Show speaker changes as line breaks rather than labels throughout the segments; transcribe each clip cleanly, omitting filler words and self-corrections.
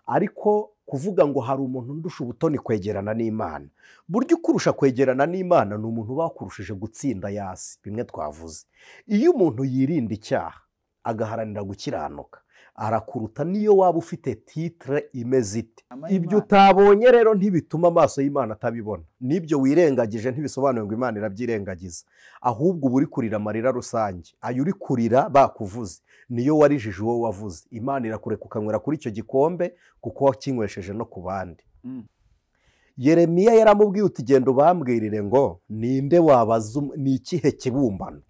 Ariko kuvuga ngo hari umuntu ndusha ubutoni kwegerana n'Imana, burya ukurusha kwegerana n'Imana ni umuntu bakurushije gutsinda yasi, bimwe twavuze. Iyo umuntu yirinda icyaha agaharanira gukiranuka, arakuruta niyo waba ufite titre imeze ite. Ibyo utabonye rero ntibituma amaso y'Imana atabibona, n'ibyo wirengagije ntibisobanuye ngo Imana irabyirengagiza, ahubwo uba uri kurira amarira rusange. Ayo uri kurira bakuvuze niyo warijije uwo wavuze. Imana irakureka ukanywera kuri icyo gikombe kuko wakinywesheje no ku bandi. Yeremiya yaramubwiye uti genda ubambwirire ngo ninde wabaza, ni ikihe kibumbano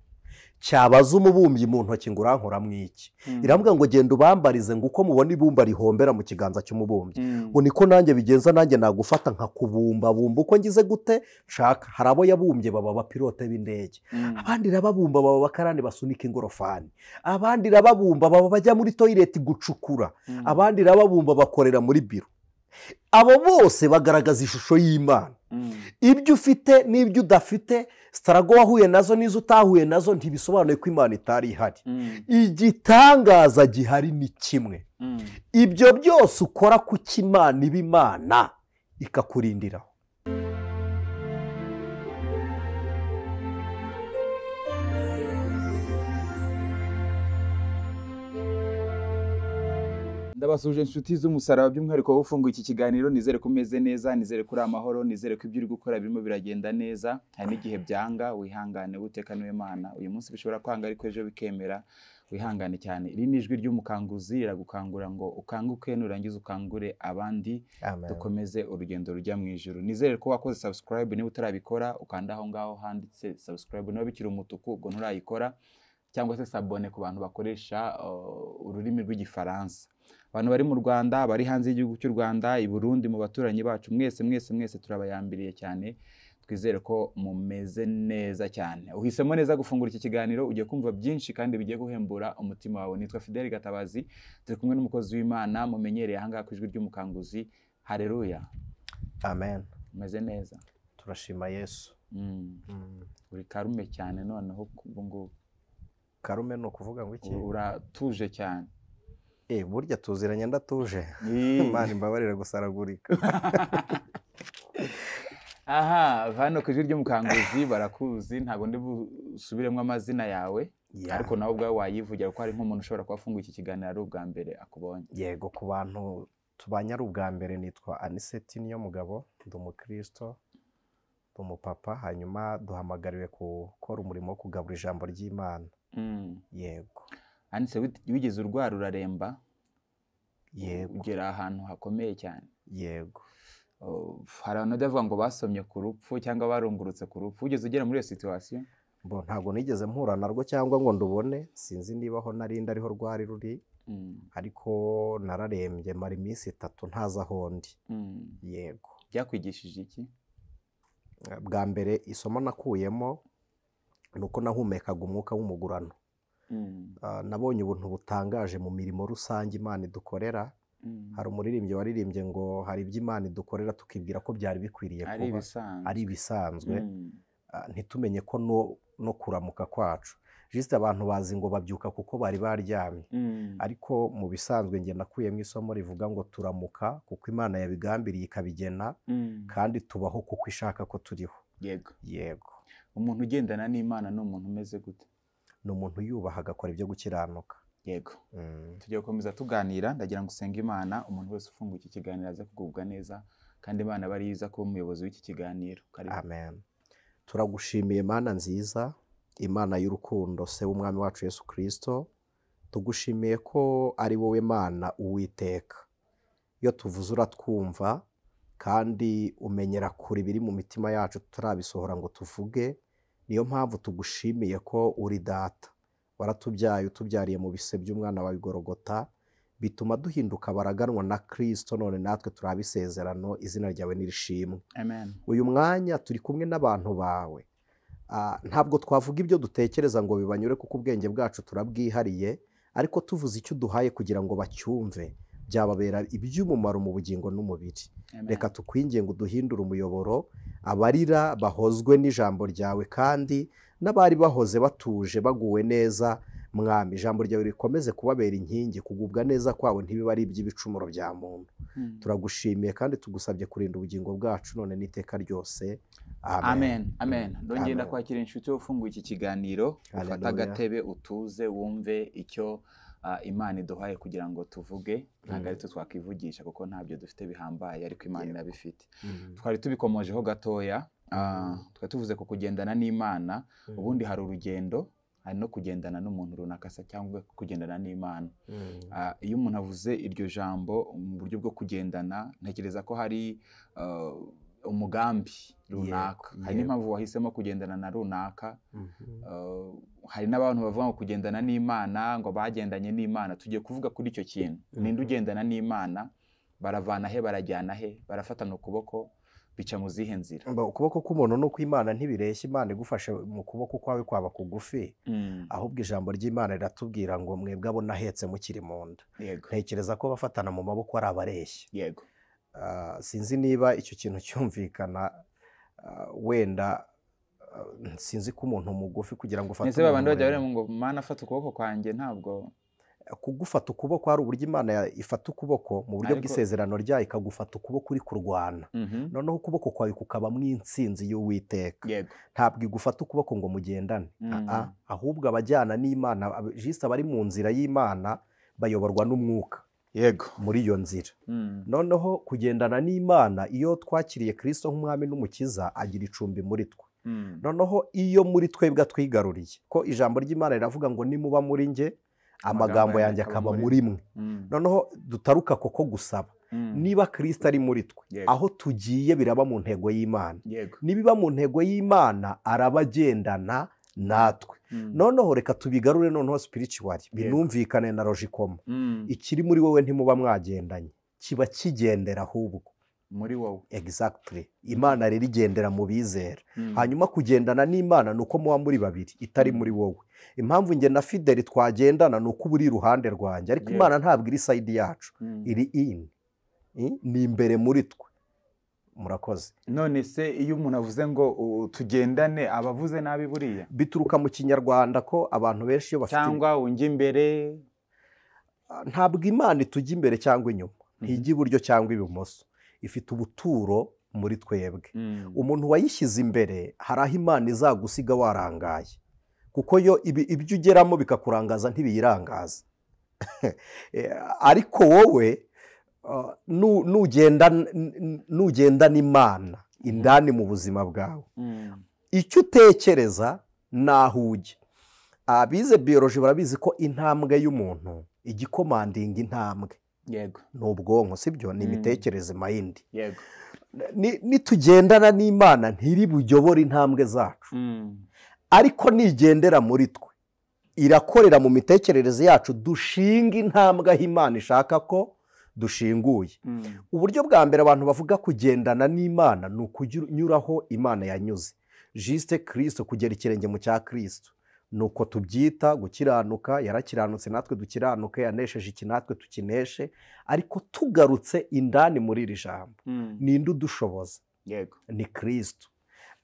cyabaza umubumbyi mu ntoki ngo urankoramo iki? Iramubwira ngo genda ubambarize ngo uko mubona ibumba rihombera mu kiganza cy'umubumbyi, ngo niko nanjye bigenza, nanjye nagufata nkakubumba bumba uko ngize gute nshaka. Hari abo yabumbye baba abapilote b'indege, abandi irababumba baba abakarani basunika ingorofani, abandi irababumba baba bajya muri toilette gucukura, abandi irababumba bakorera muri biro. Abo bose bagaragaza ishusho y'Imana. Ibyo ufite n'ibyo udafite, sitarago wahuye nazo n'izo utahuye nazo, ntibisobanuye ko Imana itari ihari. Igitangaza gihari ni kimwe, ibyo byose ukora kuko Imana iba Imana ikakurindiraho.
Ndabasuje inshuti z'umusaraba, by'umwihariko ufunguye iki kiganiro, nizere ko umeze neza, nizere ko uri amahoro, nizere ko ibyo uri gukora birimo biragenda neza. Hari n'igihe byanga, wihangane, Uwiteka niwe Mana. Uyu munsi bishobora kwanga ariko ejo bikemera, wihangane cyane. Iri ni ijwi ry'umukanguzi, riragukangura ngo ukanguke, nurangiza ukangure abandi, dukomeze urugendo rujya mu ijuru. Nizere ko wakoze subscribe, niba utarabikora ukanda aho ngaho handitse subscribe, niba bikiri umutuku ubwo nturayikora, cyangwa se sabone ku bantu bakoresha ururimi rw'igifaransa. Abantu bari mu Rwanda, bari hanze y'igihugu cy'u Rwanda, i Burundi, mu baturanyi bacu, mwese mwese mwese turabayambiriye cyane. Twizere ko mumeze neza cyane. Uhisemo neza gufungura iki kiganiro, ugiye kumva byinshi kandi bigiye guhembura umutima wawe. Nitwa Fidel Gatabazi, turi kumwe n'umukozi w'Imana mumenyereye aha ngaha ku ijwi ry'umukanguzi. Haleluya.
Amen.
Umeze neza?
Turashima Yesu.
Uri karume cyane noneho ubu ngubu.
Karume ni ukuvuga ngo iki?
Uratuje cyane.
Burya tuziranye ndatuje. Imana imbabarire gusaragurika.
Aha, hano ku ijwi ry'umukanguzi barakuzi, ntabwo ndi busubiremo amazina yawe, ariko nawe ubwawe wayivugira kuko hari nk'umuntu ushobora kuba afunguye iki kiganiro ari ubwa mbere akubonye.
Yego, ku bantu tubanye ari ubwa mbere, nitwa Aniseti Niyomugabo, ndi umukristo, ndi umupapa, hanyuma duhamagariwe gukora umurimo wo kugabura ijambo ry'Imana. Yego.
Anise, wigeze urwara uraremba?
Yego.
Ugera ahantu hakomeye cyane?
Yego.
Hari abantu bavuga ngo basomye ku rupfu cyangwa barungurutse ku rupfu, wigeze ugera muri iyo situation?
Bo ntabwo nigeze mpura narwo cyangwa ngo ndubone, sinzi niba aho narindi ariho rwari ruri, ariko nararembye mara iminsi 3 ntazi aho ndi. Yego.
Byakwigishije iki?
Bwa mbere isomo nakuyemo ni uko nahumekaga umwuka w'umugurano. Nabonye ubuntu butangaje mu mirimo rusange Imana idukorera. Hari umuririmbyi waririmbye ngo hari ibyo Imana idukorera tukibwira ko byari bikwiriye kuba ari ibisanzwe, ntitumenye ko no kuramuka kwacu. Juste abantu bazi ngo babyuka kuko bari baryamye, ariko mu bisanzwe nge nakuyemo isomo rivuga ngo turamuka kuko Imana yabigambiriye ikabigena, kandi tubaho kuko ishaka ko turiho.
Yego.
Yego.
Umuntu ugendana n'Imana ni umuntu umeze gute?
Ni umuntu yubaha agakora ibyo gukiranuka.
Yego. Tugiye gukomeza tuganira, ndagira ngo usenge Imana, umuntu wese ufunguye iki kiganiro aze kugubwa neza, kandi Imana bari iza kuba umuyobozi w'iki kiganiro.
Amen. Turagushimiye Mana nziza, Imana y'urukundo, se w'umwami wacu Yesu Kristo, tugushimiye ko ari wowe Mana Uwiteka. Iyo tuvuze uratwumva, kandi umenyera kure ibiri mu mitima yacu tutarabisohora ngo tuvuge. Niyo mpamvu tugushimiye ko uri data, waratubyaye utubyariye mu bise by'umwana wawe Golgotha, bituma duhinduka baraganwa na Kristo, none natwe turabisezerano, izina ryawe nirishimwe.
Amen.
Uyu mwanya turi kumwe n'abantu bawe. Ntabwo twavuga ibyo dutekereza ngo bibanyure kuko ubwenge bwacu turabwihariye, ariko tuvuze icyo duhaye kugira ngo bacyumve, byababera iby'umumaro mu bugingo n'umubiri. Reka tukwinginge ngo uduhindure umuyoboro, abarira bahozwe n'ijambo ryawe, kandi n'abari bahoze batuje baguwe neza Mwami, ijambo ryawe rikomeze kubabera inkingi, kugubwa neza kwabo ntibiba ari iby'ibicumuro bya muntu. Turagushimiye kandi tugusabye kurinda ubugingo bwacu none n'iteka ryose.
Amen. Amen. Ndongera kwakira inshuti ufunguye iki kiganiro, ufata agatebe utuze wumve icyo Imana iduhaye kugira ngo tuvuge. Ntabwo ari twe twakwivugisha kuko ntabyo dufite bihambaye, ariko Imana irabifite. Twari tubikomojeho gatoya, twari tuvuze ku kugendana n'Imana. Ubundi hari urugendo, hari no kugendana n'umuntu runaka se cyangwa kugendana n'Imana. Iyo umuntu avuze iryo jambo mu buryo bwo kugendana, ntekereza ko hari umugambi runaka, hari n'impamvu wahisemo kugendana na runaka. Hari n'abantu bavuga ngo kugendana n'Imana, ngo bagendanye n'Imana. Tugiye kuvuga kuri icyo kintu. Ninde ugendana n'Imana? Baravana he, barajyana he, barafatana ukuboko, bica mu zihe nzira?
Ukuboko k'umuntu n'ukw'Imana ntibireshya. Imana igufashe mu kuboko kwawe kwaba kugufi, ahubwo ijambo ry'Imana riratubwira ngo mwebwe abo nahetse mukiri mu nda. Ntekereza ko bafatana mu maboko ari abareshya.
Yego.
Sinzi niba icyo kintu cyumvikana, wenda sinzi ko umuntu mugufi kugira ngo ufate.
Ese babandi bajya barimo ngo Mana afata ukuboko kwanjye, ntabwo
kugufata ukuboko hari uburyo Imana ifata ukuboko mu buryo bw'isezerano ryayo, ikagufata ukuboko uri kurwana, noneho ukuboko kwawe kukabamo intsinzi y'Uwiteka. Ntabwo igufata ukuboko ngo mugendane, ahubwo abajyana n'Imana, jisite abari mu nzira y'Imana bayoborwa n'umwuka.
Yego.
Muri iyo nzira. Noneho kugendana n'Imana, iyo twakiriye Kristo nk'umwami n'umukiza, agira icumbi muri twe. Noneho iyo muri twebwe twigaruriye, ko ijambo ry'Imana riravuga ngo nimuba muri nge, amagambo yanjye akaba muri mwe. Noneho dutaruka koko gusaba. Niba Kristo ari muri twe, aho tugiye biraba mu ntego y'Imana. Nibiba mu ntego y'Imana, arabagendana natwe. Noneho reka tubigarure noneho spiritually, binumvikane na logikoma. Ikiri muri wowe ntimuba mwagendanye, kiba kigendera ahubwo
muri wowe.
Exactly. Imana rero igendera mu bizera. Hanyuma kugendana n'Imana nuko muba muri babiri, itari muri wowe. Impamvu nge na Fideli twagendana nuko uri iruhande rwanjye, ariko Imana ntabwo iri side yacu, iri in, ni imbere muri twe. Murakoze.
None se iyo umuntu avuze ngo tugendane, abavuze nabi buriya?
Bituruka mu Kinyarwanda ko abantu benshi iyo bafite
cyangwa unjye imbere.
Ntabwo Imana itujya imbere cyangwa inyuma, ntijya iburyo cyangwa ibumoso, ifite ubuturo muri twebwe. Umuntu wayishyize imbere hari aho Imana izagusiga warangaye, kuko yo ibyo ugeramo bikakurangaza ntibiyirangaza. Ariko wowe nugenda n'Imana indani mu buzima bwawe, icyo utekereza naho ujya. Abize biology barabizi ko intambwe y'umuntu igikomandinga intambwe.
Yego.
Ni ubwonko, sibyo? Ni imitekerereze, mind.
Yego.
Nitugendana n'Imana ntiri buyobore intambwe zacu, ariko nigendera muri twe irakorera mu mitekerereze yacu, dushinga intambwe aho Imana ishaka ko dushinguye. Uburyo bwa mbere abantu bavuga kugendana n'Imana ni ukunyuraho Imana yanyuze. Juste Kristo, kugera ikirenge mu cya Kristo, nuko tubyita gukiranuka. Yarakiranutse natwe dukiranuke, yanesheje iki natwe tukineshe. Ariko tugarutse indani muri iri jambo, ninde udushoboza?
Yego.
Ni Kristo.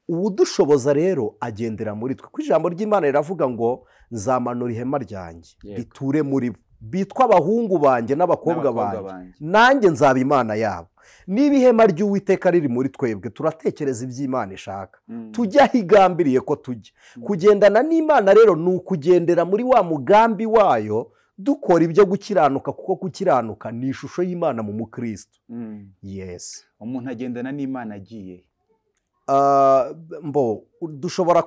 Uwudushoboza rero agendera muri twe, kuko ijambo ry'Imana riravuga ngo nzamanura ihema ryanjye riture muri bo, bitwa abahungu banjye n'abakobwa banjye, nanjye nzaba Imana yabo. Niba ihema ry'Uwiteka riri muri twebwe, turatekereza iby'Imana ishaka, tujya aho igambiriye ko tujya. Kugendana n'Imana rero ni ukugendera muri wa mugambi wayo, dukora ibyo gukiranuka, kuko gukiranuka ni ishusho y'Imana mu mukristo. Yes.
Umuntu agendana n'Imana agiye
mbo dushobora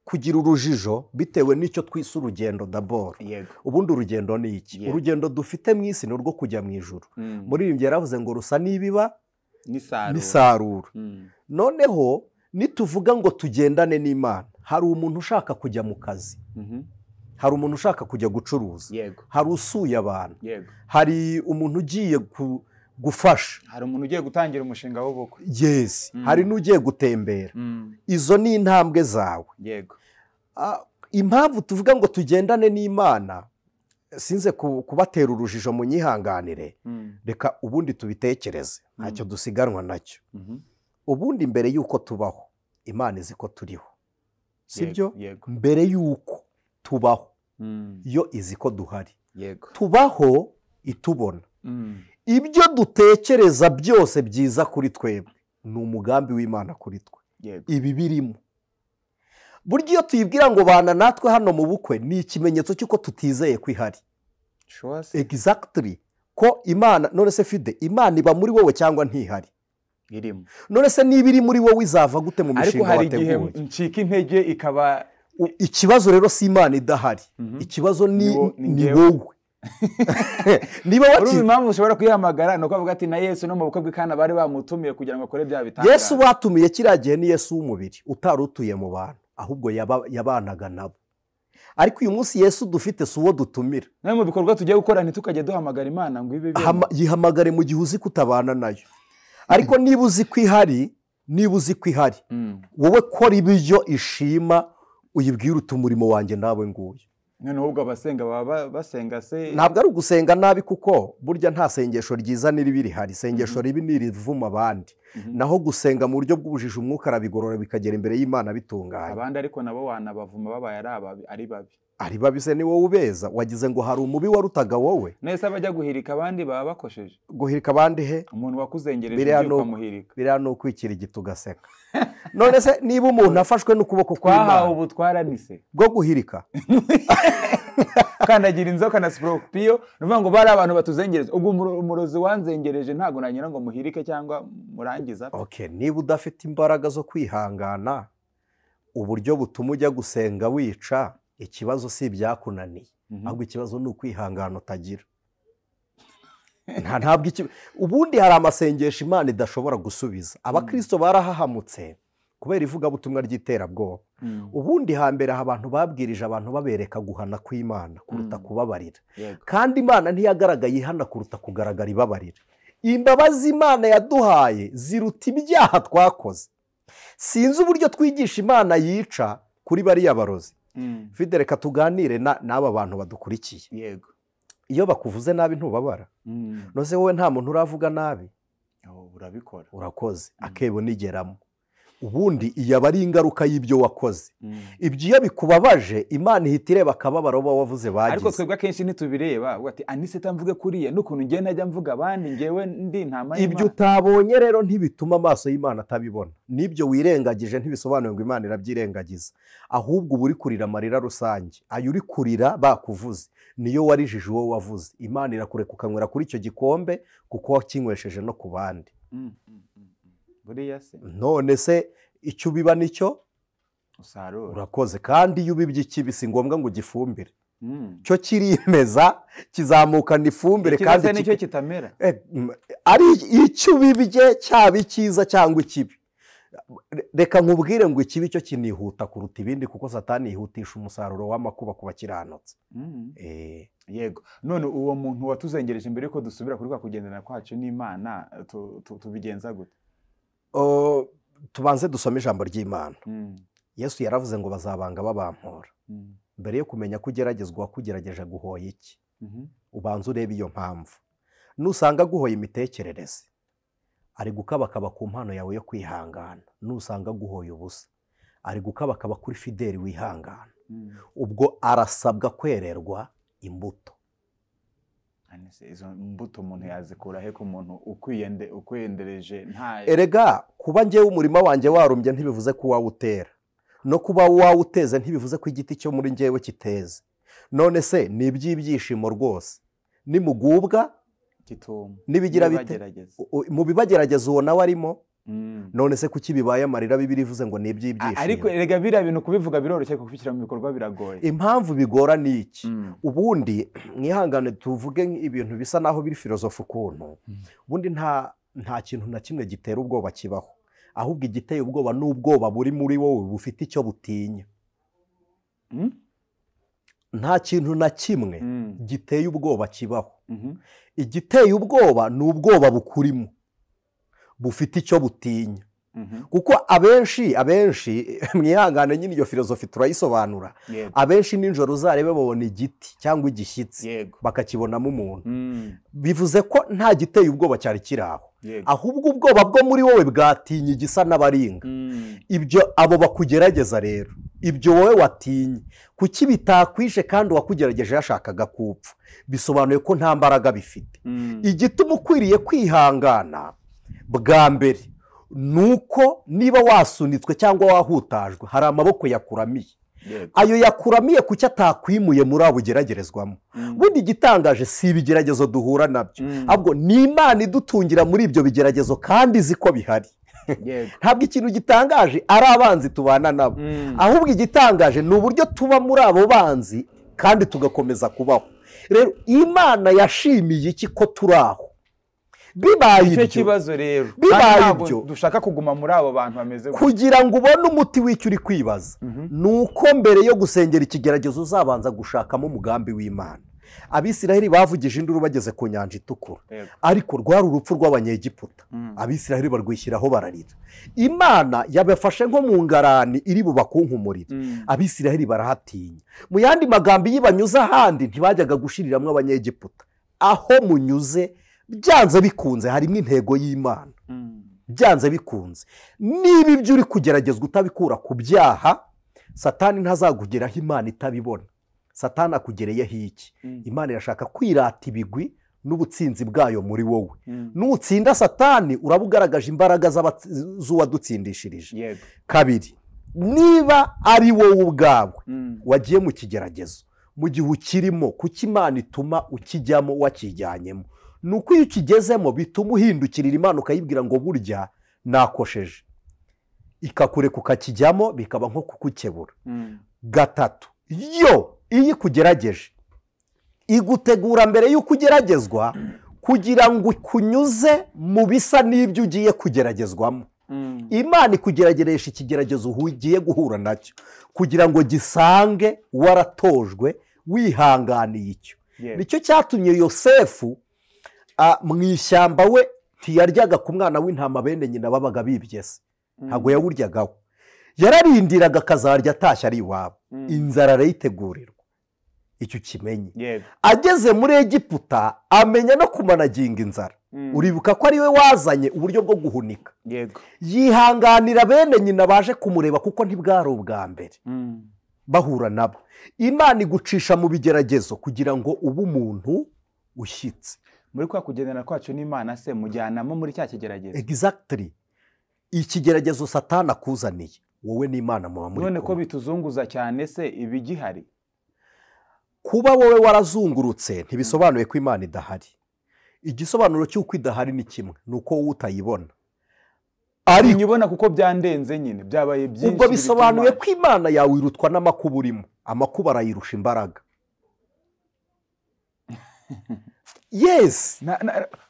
kugira urujijo bitewe n'icyo twise urugendo d'abord. Ubundi urugendo ni iki? Urugendo dufite mu isi ni urwo kujya mu ijuru. Muririmbyi yaravuze ngo rusa n'ibiba n'isarura. Noneho nituvuga ngo tugendane n'Imana, hari umuntu ushaka kujya mu kazi, hari umuntu ushaka kujya gucuruza, hari usuye abantu, hari umuntu ugiye gufasha,
hari umuntu ugiye gutangira umushinga w'ubukwe,
yes, hari n'ugiye gutembera. Izo ni intambwe zawe.
Yego.
Impamvu tuvuga ngo tugendane n'Imana, sinze kubatera urujijo mu nyihanganire, reka ubundi tubitekereze, ntacyo dusiganwa nacyo. Ubundi mbere yuko tubaho, Imana izi ko turiho, sibyo? Mbere yuko tubaho, yo izi ko duhari.
Yego.
Tubaho itubona. Ibyo dutekereza byose byiza kuri twebwe ni umugambi w'Imana kuri twe. Ibi birimo. Burya iyo tuyibwira ngo bana natwe hano mu bukwe ni ikimenyetso cy'uko tutizeye ko ihari. Exactly. Ko Imana, none se Fide, Imana iba muri wowe cyangwa ntihari?
Irimo.
None se niba iri muri wowe izava gute mu mishinga wateguye?
Ariko hari igihe ncika intege ikaba.
Ikibazo rero si Imana idahari. Ikibazo ni wowe. Niba
wakize impamvu ushobora kwihamagara nuko avuga ati na Yesu no mu bukwe bw'Ikana bari bamutumiye kugira ngo akore bya bitangaza.
Yesu batumiye kiriya gihe ni Yesu w'umubiri utari utuye mu bantu, ahubwo yabanaga nabo. Ariko uyu munsi Yesu dufite si uwo dutumira.
Nawe mu bikorwa tugiye gukora ntitukajye duhamagara Imana ngo ibe.
Yihamagare mu gihe uzi kutabana nayo. Ariko niba uzi ko ihari, niba uzi ko ihari, wowe kora ibyo ishima uyibwire uti umurimo wanjye nawe nguyu.
None ubwo abasenga baba basenga se?
Ntabwo ari ugusenga nabi, kuko burya nta sengesho ryiza n'iribi rihari. Isengesho ribi ni irivuma abandi. Naho gusenga mu buryo bw'ubujiji umwuka arabigorora bikagera imbere y'Imana bitunganye.
Abandi ariko nabo wanabavuma babaye ari babi.
Ari babi se ni wowe ubeza? Wagize ngo hari umubi warutaga wowe?
Nese abajya guhirika abandi baba bakosheje.
Guhirika abandi he?
Umuntu wakuzengereje ukamuhirika.
Biriya ni ukwikira igiti ugaseka. None se niba umuntu afashwe n'ukuboko kw'Imana,
twahawe ubutwaranise
bwo guhirika,
kandagira inzoka na scorpion, nuvuga ngo bari abantu batuzengereza. Ubwo umurozi wanzengereje ntago nanyura ngo muhirike cyangwa murangiza.
Okay, niba udafite imbaraga zo kwihangana, uburyo butuma ujya gusenga wica, ikibazo si ibyakunaniye, ahubwo ikibazo ni ukwihangana utagira. Ntabwo ubundi hari amasengesho Imana idashobora gusubiza. Abakristo barahahamutse kubera ivugabutumwa ry'iterabwoba. Ubundi hambere abantu babwirije abantu babereka guhana kw'Imana kuruta kubabarira. Kandi Imana ntiyagaragaye ihana kuruta kugaragara ibabarira. Imbabazi Imana yaduhaye ziruta ibyaha twakoze. Sinzi uburyo twigisha Imana yica kuri bariya barozi. Fide, reka tuganire n'aba bantu badukurikiye.
Yego.
Iyo bakuvuze nabi ntubabara. Nose wowe nta muntu uravuga nabi?
Urabikora.
Urakoze. Akebo nigeramo. Ubundi iyo aba ari ingaruka y'ibyo wakoze. Ibyo iyo bikubabaje Imana ihita ireba akababaro uba wavuze bagize.
Ariko twebwe akenshi ntitubireba, uvuga ati Anise tamvuge kuriya n'ukuntu ngiye ntajya mvuga abandi ngewe ndi ntama y'Imana.
Ibyo utabonye rero ntibituma amaso y'Imana atabibona. Nibyo wirengagije ntibisobanuye ngo Imana irabyirengagiza. Ahubwo uba uri kurira amarira rusange. Ayo uri kurira bakuvuze niyo warijije uwo wavuze. Imana irakureka ukanywera kuri icyo gikombe kuko wakinywesheje no ku bandi.
Buriya se
none se icyo ubiba nicyo
usarura.
Urakoze. Kandi iyo ubibye ikibi si ngombwa ngo ugifumbire. Cyo kirimeza kizamukana ifumbire, kandi
nicyo kitamera.
Ari icyo ubibye cyaba icyiza cyangwa ikibi. Reka nkubwire ngo ikibi cyo kinihuta kuruta ibindi, kuko Satani yihutisha umusaruro w'amakuba ku bakiranutse.
Yego. None uwo muntu watuzengereje mbere yuko dusubira kuri kwa kugendana kwacu n'Imana tubigenza gute?
Tubanze dusome ijambo ry'Imana. Yesu yaravuze ngo bazabanga babampora. Mbere yo kumenya ko ugeragezwa kugerageje guhoya iki, ubanza urebe iyo mpamvu. Nusanga guhoya imitekerereze, ari gukabakaba ku mpano yawe yo kwihangana. Nusanga guhoya ubusa, ari gukabakaba kuri Fideli wihangana. Ubwo arasabwa kwererwa imbuto.
Izo mbuto umuntu yazikura he ku muntu ukwiyendereje? Nta
erega kuba ngewe umurima wanjye warumbye ntibivuze ko wawutera, no kuba wawuteze ntibivuze ko igiti cyo muri ngewe kiteze. None se ni iby'ibyishimo rwose nimugubwa nibigira bite mu bibagerageza uwo nawe arimo. None se kuki bibaye amarira Bibiliya ivuze ngo ni iby'ibyishimo?
Ariko erega biriya bintu kubivuga biroroshye, kubishyira mu bikorwa biragoye.
Impamvu bigora ni iki? Ubundi mwihangane tuvuge ibintu bisa naho biri filosofi ukuntu. Ubundi nta kintu na kimwe gitera ubwoba kibaho, ahubwo igiteye ubwoba n'ubwoba buri muri wowe bufite icyo butinya. Nta kintu na kimwe giteye ubwoba kibaho. Igiteye ubwoba ni ubwoba bukurimo bufite icyo butinya. Kuko abenshi mwihangane nyine iyo filosofi turayisobanura. Abenshi nijoro uzarebe babona igiti cyangwa igishyitsi bakakibonamo umuntu. Bivuze ko nta giteye ubwoba cyari kiri aho, ahubwo ubwoba bwo muri wowe bwatinya igisa n'abaringa. Ibyo abo bakugerageza rero Ibyo wowe watinye kuki bitakwishe kandi uwakugerageje yashakaga kupfa? Bisobanuye ko nta mbaraga bifite. Igituma ukwiriye kwihangana bwa mbere ni uko niba wasunitswe cyangwa wahutajwe hari amaboko yakuramiye. Ayo yakuramiye kuki atakwimuye muri abo ugeragerezwamo? Bundi igitangaje si ibigeragezo duhura nabyo, ahubwo ni Imana idutungira muri ibyo bigeragezo kandi izi ko bihari. Ntabwo ikintu gitangaje ari abanzi tubana nabo, ahubwo igitangaje ni uburyo tuba muri abo banzi kandi tugakomeza kubaho. Rero Imana yashimiye iki ko turi aho? Bibaye
icyo kibazo rero, bibaye ibyo dushaka kuguma muri abo bantu bameze
kugira ngo ubone umuti w'icyo uri kwibaza, ni uko mbere yo gusengera ikigeragezo uzabanza gushakamo umugambi w'Imana. Abisiraheli bavugije induru bageze ku nyanja itukura, ariko rwari urupfu rw'Abanyegiputa. Abisiraheli barwishyiraho bararira. Imana yabafashe nko mu ngarani iri bubakunkumurire. Abisiraheli barahatinya. Mu yandi magambo, iyo banyuze ahandi ntibajyaga gushiriramwo Abanyegiputa. Aho munyuze byanze bikunze harimo intego y'Imana. Byanze bikunze niba ibyo uri kugeragezwa utabikura ku byaha, Satani ntazakugeraho Imana itabibona. Satani akugereyeho iki? Imana irashaka kwirata ibigwi n'ubutsinzi bwayo muri wowe. Nutsinda Satani uraba ugaragaje imbaraga z'uwadutsindishirije. Kabiri, niba ari wowe ubwawe wagiye mu kigeragezo, mu gihe ukirimo, kuki Imana ituma ukijyamo wakijyanyemo? Ni uko iyo ukigezemo bituma uhindukirira Imana ukayibwira ngo burya nakosheje, ikakureka ukakijyamo, bikaba nko kukukebura. Gatatu, yo iyo ikugerageje igutegura mbere y'uko ugeragezwa kugira ngo ukunyuze mu bisa n'ibyo ugiye kugeragezwamo. Imana ikugerageresha ikigeragezo ugiye guhura nacyo kugira ngo gisange waratojwe wihanganiye icyo. Nicyo cyatumye Yosefu mu ishyamba we ntiyaryaga ku mwana w'intama bene nyina babaga bibye se, ntabwo yawuryagaho. Yararindiraga akazarya atashye ari iwabo. Inzara arayitegurirwa, icyo kimenye. Ageze muri Egiputa amenya no kumanaginga inzara. Uribuka ko ari we wazanye uburyo bwo guhunika. Yihanganira bene nyina baje kumureba kuko ntibwari ubwa mbere bahura nabo. Imana igucisha mu bigeragezo kugira ngo ube umuntu ushyitse.
Muri kwa kugendana kwacu n'Imana se mujyanamo muri cya kigeragezo.
Exactly. Ikigeragezo Satani akuzaniye wowe n'Imana muba muri.
None ko bituzunguza cyane se ibigihari?
Kuba wowe warazungurutse ntibisobanuye ko Imana idahari. Igisobanuro cy'uko idahari ni kimwe, ni uko wowe utayibona.
Ariko nyibona kuko byandenze nyine, byabaye byinshi.
Ubwo bisobanuye ko Imana yawe irutwa n'amakuba urimo. Amakuba arayirusha imbaraga. Yes.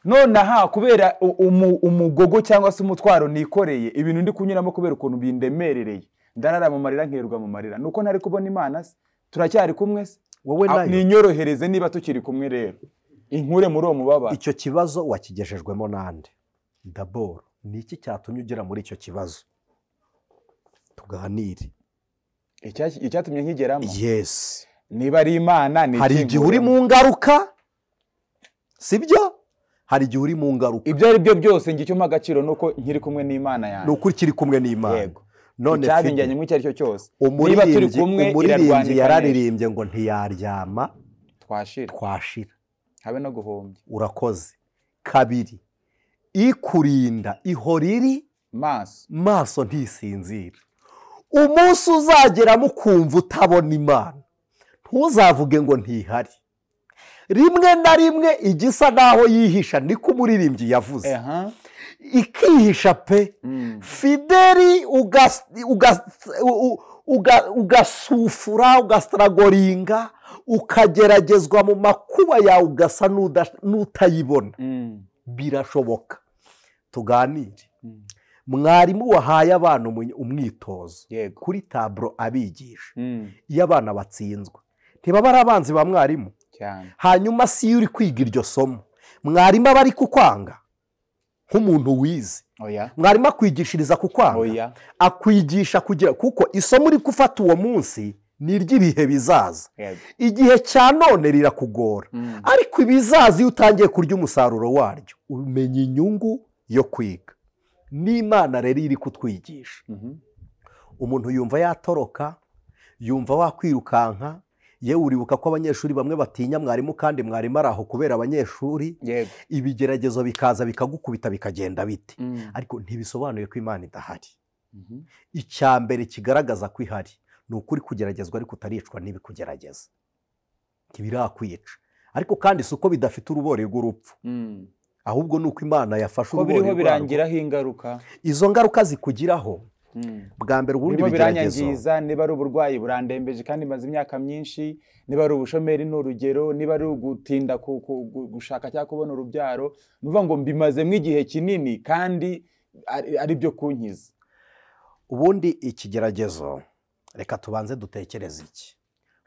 Nonaha kubera umugogo cyangwa se umutwaro nikoreye, ibintu ndi kunyuramo kubera ukuntu bindemerereye, ndarara mu marira nkerwa mu marira, nuko ntari kubona Imana se? Turacyari kumwe se?
Wowe nayo
ninyorohereze niba tukiri kumwe rero, inkure muri uwo mubabaro.
Icyo kibazo wakigejejwemo nande? Daboro ni iki cyatumye ugera muri icyo kibazo? Tuganire.
Icyatumye nkigeramo?
Yes.
Niba ari Imana ni
hari igihe uri mu ngaruka, sibyo? Hari igihe uri mu ngaruka.
Ibyo ari byo byose njye icyo mpa agaciro nuko nkiri kumwe n'Imana yanjye.
Nuko ukiri kumwe n'Imana.
Yego. None icyabinjyanye mu icyo ari cyo cyose. Niba turi kumwe
umuririmbyi yararirimbye ngo ntiyaryama
twashira. Habe no guhombya.
Urakoze. Kabiri, ikurinda ihora iri maso ntisinzira. Umunsi uzageramo ukumva utabona Imana, ntuzavuge ngo ntihari. Rimwe na rimwe igisa naho yihisha, niko umuririmbyi yavuze. Ikihisha pe. Fideli ugasufura, ugasitaragoringa, ukageragezwa mu makuba yawe ugasa n'utayibona. Birashoboka. Tuganire. Mwarimu wahaye abana umwitozo kuri taburo abigisha, iyo abana batsinzwe ntibaba ari abanzi ba mwarimu. Hanyuma si iyo uri kwiga iryo somo, mwarimu aba ari kukwanga nk'umuntu wize. Mwarimu akwigishiriza kukwanga, akwigisha kugira, kuko isomo uri gufata uwo munsi ni iry'ibihe bizaza. Igihe cya none rirakugora, ariko ibizaza iyo utangiye kurya umusaruro waryo umenya inyungu yo kwiga. N'Imana rero iri kutwigisha. Umuntu yumva yatoroka Yumva wakwirukanka. Yewe uribuka ko abanyeshuri bamwe batinya mwarimu kandi mwarimu ari aho kubera abanyeshuri. Ibigeragezo bikaza bikagukubita bikagenda bite. Ariko ntibisobanuye ko Imana idahari. Icya mbere kigaragaza ko ihari ni ukuri kugeragezwa ariko utaricwa n'ibikugerageza, ntibirakwica. Ariko kandi si uko bidafite urubori rw'urupfu, ahubwo ni uko Imana yafashe urubori
rwarwo. Birangiraho ingaruka.
Izo ngaruka zikugiraho bwa mbere ubundi bigeragezo
biranyangiza. Niba ari uburwayi burandembeje kandi maze imyaka myinshi, niba ari ubushomeri ni urugero, niba ari ugutinda gushaka cyangwa kubona urubyaro, nuvuga ngo mbimazemo igihe kinini kandi ari byo kunkiza.
Ubundi ikigeragezo, reka tubanze dutekereze iki.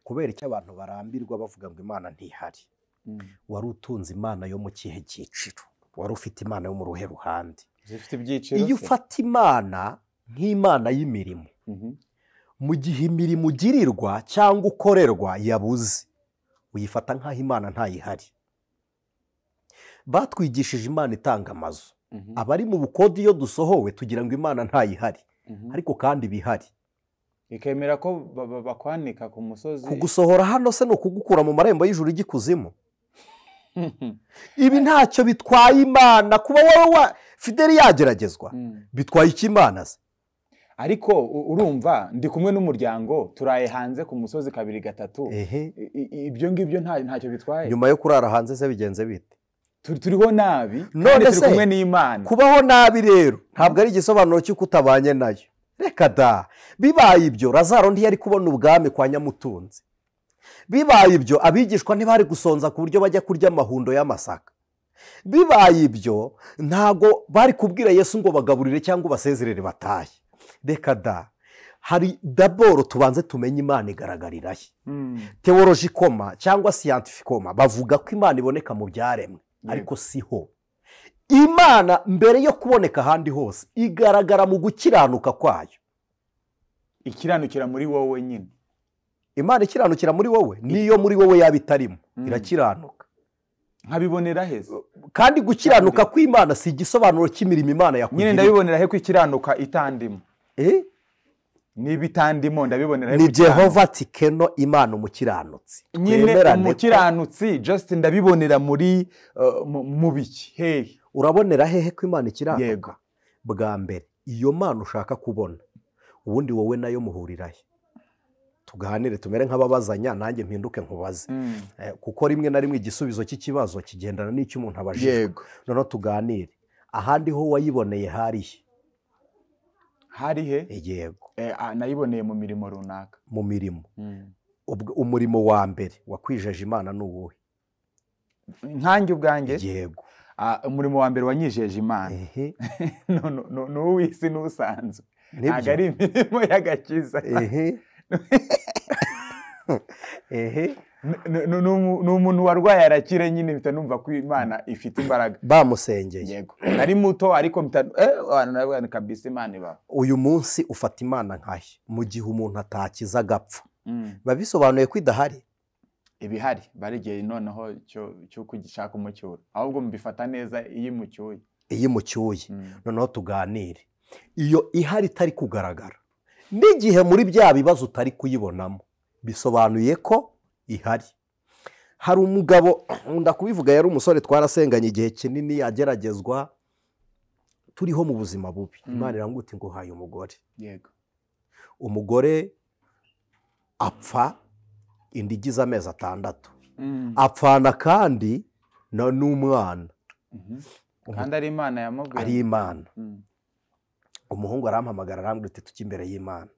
Kubera icyo abantu barambirwa bavuga ngo Imana ntihari. Wari utunze Imana yo mu kihe cyiciro? Wari ufite Imana yo mu ruhe ruhande? Iyo ufata Imana nk'Imana y'imirimo, mu gihe imirimo ugirirwa cyangwa ukorerwa yabuze, uyifata nk'aho Imana ntayihari. Batwigishije Imana itanga amazu. Abari mu bukode iyo dusohowe tugira ngo Imana ntayihari, ariko kandi bihari.
Ikemera ko bakwanika ku musozi.
Kugusohora hano se no kugukura mu marembo y'ijuru y'ikuzimu. Ibi ntacyo bitwaye Imana kuba wowe Fideli yageragezwa. Bitwaye iki Imana se?
Ariko urumva ndi kumwe n'umuryango turaye hanze ku musozi 2 3. Ibyo ngibyo ntacyo bitwaye.
Nyuma yo kurara hanze se bigenze bite?
Turiho nabi kandi turi kumwe n'Imana.
Kubaho nabi rero ntabwo ari igisobanuro cy'uko utabanye nayo. Reka da. Bibaye ibyo Lazaro ntiyari kubona ubwami kwa Nyamutunzi. Bibaye ibyo abigishwa ntibari gusonza ku buryo bajya kurya amahundo y'amasaka. Bibaye ibyo ntago bari kubwira Yesu ngo bagaburire cyangwa basezerere batahe. Reka da. Hari daboro tubanze tumenye Imana igaragarira he. Theologicoma cyangwa scientificoma bavuga ko Imana iboneka mu byaremwe, ariko siho. Imana mbere yo kuboneka ahandi hose igaragara mu gukiranuka kwayo.
Ikiranukira muri wowe nyine.
Imana ikiranukira muri wowe, niyo muri wowe yabitarimo irakiranuka.
Nkabibonera heza.
Kandi gukiranuka kw'Imana si igisobanuro cy'imirimo Imana yakugiriye.
Nyine ndabibonera he kwikiranuka itandimo? Niba itandimo ndabibonera he?
Ni Jehova Tikeno, Imana umukiranutsi.
Nyine umukiranutsi just ndabibonera muri mu biki hehe?
Urabonera hehe ko Imana ikiranuka? Bwa mbere iyo Mana ushaka kubona ubundi wowe nayo muhurira he? Tuganire tumere nk'ababazanya nanjye mpinduke nkubaze. Kuko rimwe na rimwe igisubizo cy'ikibazo kigendana n'icyo umuntu abajijwe. Noneho tuganire. Ahandi ho wayiboneye harihe?
Hari he?
Yego.
Nayiboneye mu mirimo runaka.
Mu mirimo. Umurimo wa mbere wakwijeje Imana ni uwuhe?
Nkanjye ubwanjye?
Yego.
Umurimo wa mbere wanyijeje Imana. No no uw'isi n'usanzwe. Ntabwo ari imirimo y'agakiza. Ni umuntu warwaye arakira nyine mpita numva ko Imana ifite imbaraga.
Bamusengeye.
Yego. Nari muto ariko mpita kabisa Imana iba.
Uyu munsi ufata Imana nkahe mu gihe umuntu atakiza agapfa. Babisobanuye ko idahari.
Ibihari barigeye noneho cyo kugishaka umucyura. Ahubwo mbifata neza iyo imucyuye.
Iyo imucyuye. Noneho tuganire. Iyo ihari itari kugaragara n'igihe muri bya bibazo utari kuyibonamo bisobanuye ko ihari. Hari umugabo nkunda kubivuga, yari umusore twarasenganye igihe kinini ageragezwa turiho mu buzima bubi. Imana iramubwira ngo haye umugore.
Yego.
Umugore apfa inda igize amezi 6. Apfana kandi n'umwana.
Kandi ari Imana yamubwiye.
Ari Imana. Umuhungu arampamagara arambwira ati tuki imbere y'Imana.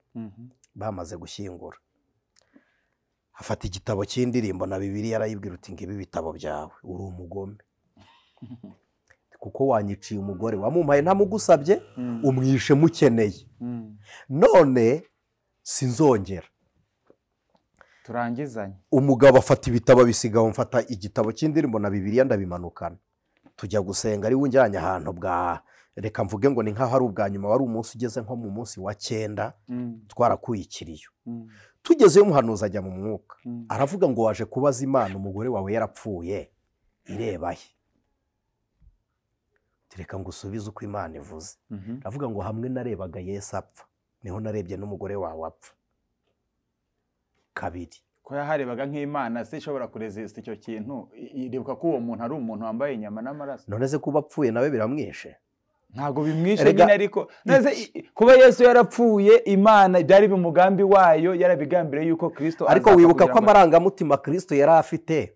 Bamaze gushyingura. Afata igitabo cy'indirimbo na Bibiliya arayibwira uti ngibi bitabo byawe uri umugome. Kuko wanyiciye umugore wamumpaye ntamugusabye, umwishe mukeneye. None sinzongera.
Turangizanye.
Umugabo afata ibitabo bisigaho, mfata igitabo cy'indirimbo na Bibiliya ndabimanukana. Tujya gusenga ari wunjyanye ahantu bwa reka mvuge ngo ni nkaho ari ubwa nyuma, wari umunsi ugeze nko mu munsi wa 9 twarakuye ikiriyo. Tugezeyo umuhanuzi ajya mu mwuka aravuga ngo waje kubaza Imana umugore wawe yarapfuye ireba he? Reka ngusubize uko Imana ivuze. Aravuga ngo hamwe narebaga Yesu apfa niho narebye n'umugore wawe apfa. Kabiri,
ko yaharebaga nk'Imana se ishobora kuresista icyo kintu, iribuka ko uwo muntu ari umuntu wambaye inyama n'amaraso.
None se kuba apfuye nawe biramwishe?
Ntabwo bimwishe nyine, ariko kuba Yesu yarapfuye Imana byari umugambi wayo, yarabigambiriye yuko Kristo.
Ariko wibuka ko amarangamutima Kristo yari afite,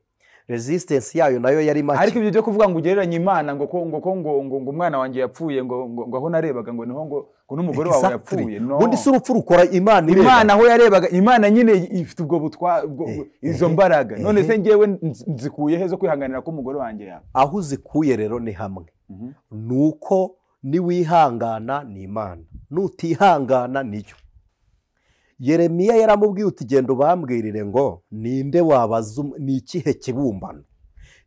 resistance yayo nayo yari make.
Ariko ibyo byo kuvuga ngo ugereranye Imana ngo ngo ngo ngo umwana wanjye yapfuye, ngo ngo aho narebaga ngo niho ngo n'umugore wawe yapfuye,
no. Ubundi si urupfu rukora Imana ireba.
Imana aho yarebaga, Imana nyine ifite ubwo butwa izo mbaraga. None se ngewe nzikuye he zo kwihanganira ko umugore wanjye yapfa?
Aho uzikuye rero ni hamwe, nuko niwihangana ni Imana, nutihangana niyo. Yeremiya yaramubwiye uti genda ubambwirire ngo ninde wabaza, ni ikihe kibumbano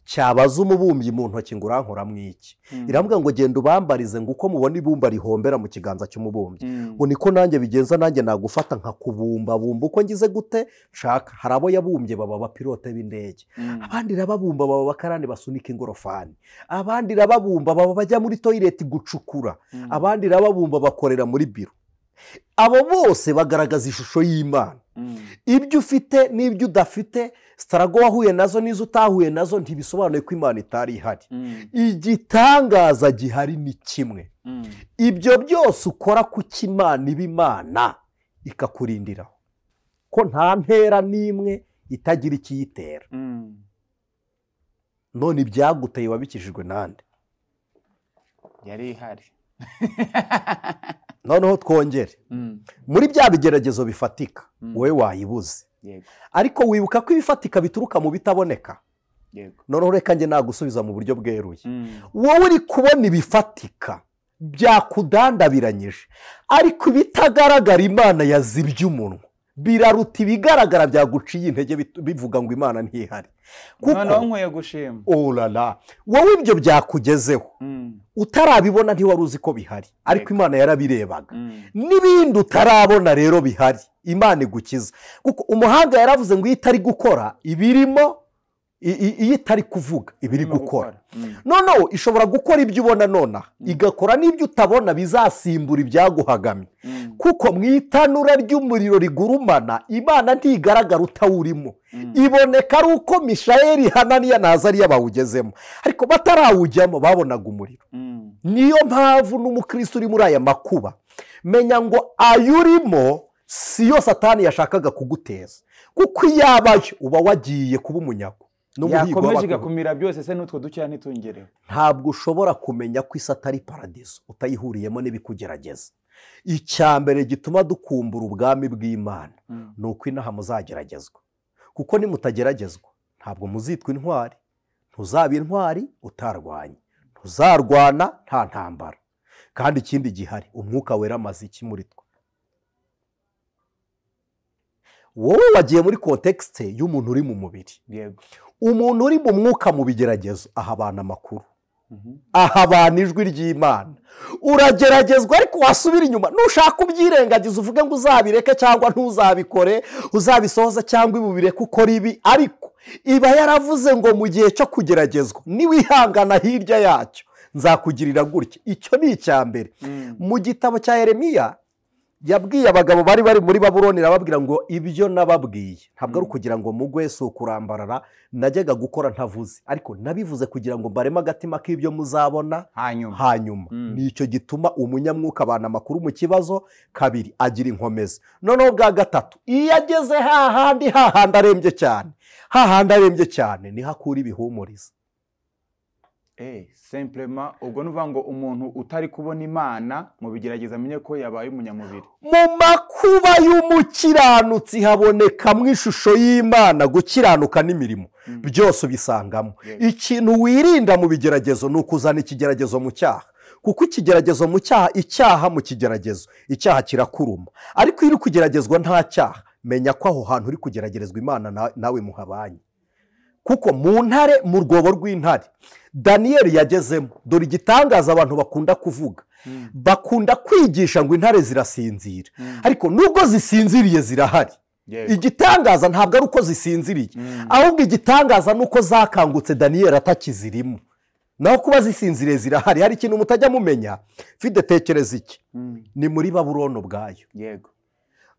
cyabaza umubumbyi mu ntoki ngo urankoramo iki? Irambwira ngo genda ubambarize ngo uko mubona ibumba rihombera mu kiganza cy'umubumbyi, ngo niko nanjye bigenza, nanjye nagufata nkakubumbabumba uko ngize gute nshaka. Hari abo yabumbye baba abapilote b'indege, abandi irababumba baba abakarani basunika ingorofani, abandi irababumba baba bajya muri toilette gucukura, abandi irababumba bakorera muri biro. Abo bose bagaragaza ishusho y'Imana. Ibyo ufite n'ibyo udafite, sitarago wahuye nazo n'izo utahuye nazo, ntibisobanuye ko Imana itari ihari. Igitangaza gihari ni kimwe, ibyo byose ukora kuko Imana iba Imana ikakurindiraho, ko nta ntera n'imwe itagira ikiyitera. None ibyaguteye wabikijijwe nande?
Yari ihari.
Noneho twongere muri bya bigeragezo bifatika, wowe wayibuze, ariko wibuka ko ibifatika bituruka mu bitaboneka. Noneho reka njye nagusubiza mu buryo bweruye. Wowe uri kubona ibifatika byakudandabiranyije, ariko ibitagaragara Imana yazibye umunwa biraruta ibigaragara byaguciye intege bivuga ngo Imana ntihari.
Kuko nkwiye gushima.
Olala, wowe ibyo byakugezeho utarabibona ntiwari uzi ko bihari, ariko Imana yarabirebaga. N'ibindi utarabona rero bihari, Imana igukiza. Kuko umuhanga yaravuze ngo iyo itari gukora ibirimo, iyo itari kuvuga ibiri gukora. Noneho ishobora gukora ibyo ubona nonaha, igakora n'ibyo utabona bizasimbura ibyaguhagamye. Kuko mu itanura ry'umuriro rigurumana, Imana ntigaragara utawurimo, iboneka ari uko Mishayeli, Hananiya na Azariya bawugezemo, ariko batarawujyamo babonaga umuriro. Niyo mpamvu n'umukristo uri muri aya makuba, menya ngo ayurimo siyo Satani yashakaga kuguteza, kuko iyabayo uba wagiye kuba umunyago.
Yakomeje igakumira byose se n'utwo dukeya ntitungereho.
Ntabwo ushobora kumenya ko isi atari paradiso utayihuriyemo n'ibikugerageza. Icya mbere gituma dukumbura ubwami bw'Imana ni uko inaha muzageragezwa, kuko nimutageragezwa ntabwo muzitwa intwari. Ntuzaba intwari utarwanye, ntuzarwana nta ntambara. Kandi ikindi gihari, umwuka wera amaze iki muri twe? Wowe wagiye muri kontekisite y'umuntu uri mu mubiri. Umuntu uri mu mwuka mu bigeragezo ahabana amakuru, ahabana ijwi ry'Imana. Urageragezwa ariko wasubira inyuma, nushaka ubyirengagiza uvuge ngo uzabireke cyangwa ntuzabikore, uzabisohoza cyangwa ibubireke ukora ibi, ariko iba yaravuze ngo mu gihe cyo kugeragezwa niwihangana hirya yacyo nzakugirira gutya. Icyo ni icya mbere. Mu gitabo cya Yeremiya yabwiye abagabo bari bari muri Babuloni, arababwira ngo ibyo nababwiye ntabwo ari ukugira ngo mugwe, si ukurambarara, najyaga gukora ntavuze, ariko nabivuze kugira ngo mbareme agatima k'ibyo muzabona hanyuma. Nicyo gituma umunyamwuka abana amakuru mu kibazo. Kabiri, agira inkomezi. Noneho bwa gatatu, iyo ageze hahandi hahandi arembye cyane, hahandi arembye cyane niho akura ibihumuriza.
Simplement ubwo nuvuga ngo umuntu utari kubona Imana mu bigerageza amenye ko yabaye umunyamubiri.
Mu makuba y'umukiranutsi habonekamo ishusho y'Imana, gukiranuka n'imirimo byose ubisangamo. Ikintu wirinda mu bigeragezo ni ukuzana ikigeragezo mu cyaha, kuko ikigeragezo mu cyaha, icyaha mu kigeragezo, icyaha kirakuruma. Ariko iyo uri kugeragezwa nta cyaha, menya ko aho hantu uri kugeragerezwa Imana nawe muhabanye. Kuko mu ntare, mu rwobo rw'intare Daniyeli yagezemo, dore igitangaza abantu bakunda kuvuga, bakunda kwigisha ngo intare zirasinzira, ariko nubwo zisinziriye zirahari. Igitangaza ntabwo ari uko zisinziriye, ahubwo igitangaza ni uko zakangutse Daniyeli atakizirimo. Naho kuba zisinziriye zirahari. Hari ikintu mutajya mumenya, fide tekereza iki, ni muri Babuloni ubwayo.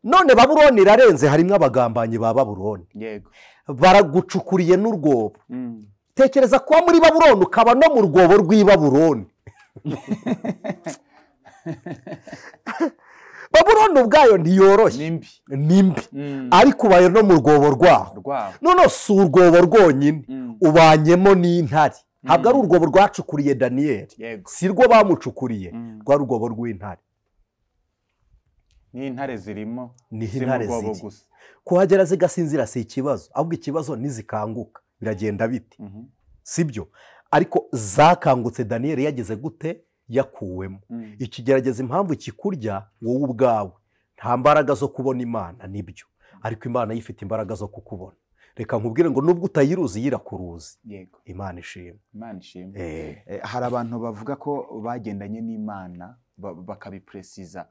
None Babuloni irarenze, harimo abagambanyi ba Babuloni.
Yego.
Baragucukuriye n'urwobo. Tekereza kuba muri Babuloni ukaba no mu rwobo rw'i Babuloni. Babuloni ubwayo ntiyoroshye, ni mbi, ariko ubaye no mu rwobo rwaho. None si urwobo rwonyine, ubanyemo n'intare. Ntabwo ari urwobo rwacukuriye Daniyeli, si rwo bamucukuriye, rwa rwobo rw'intare.
N'intare zirimo,
niho intare ziri. Kuhagera zigasinzira si ikibazo, ahubwo ikibazo nizikanguka biragenda bite? Sibyo? Ariko zakangutse Daniyeli yageze gute? Yakuwemo. Ikigerageza impamvu kikurya wowe ubwawe, nta mbaraga zo kubona Imana, nibyo, ariko Imana yifite imbaraga zo kukubona. Reka nkubwire ngo nubwo utayiruzi yirakuruzi.
Yego.
Imana ishimwe.
Imana ishimwe. Hari abantu bavuga ko bagendanye n'Imana bakabipresiza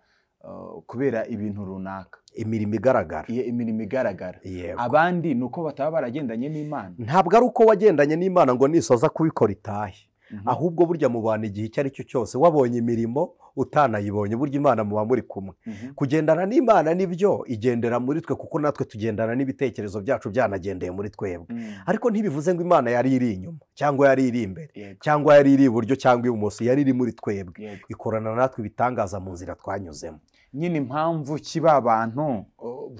kubera ibintu runaka,
imirimo igaragara.
Imirimo igaragara. Abandi nuko bataba baragendanye n'Imana.
Ntabwo ari uko wagendanye n'Imana ngo nisoza kubikora itahe. Ahubwo burya mubana igihe icyo ari cyo cyose, wabonye imirimo utanayibonye, burya Imana muba muri kumwe. Kugendana n'Imana nibyo, igendera muri twe, kuko natwe tugendana n'ibitekerezo byacu byanagendeye muri twebwe. Ariko ntibivuze ngo Imana yari iri inyuma cyangwa yari iri imbere cyangwa yari iri iburyo cyangwa ibumoso, yari iri muri twebwe, ikorana natwe ibitangaza mu nzira twanyuzemo.
Nyine impamvu kiba abantu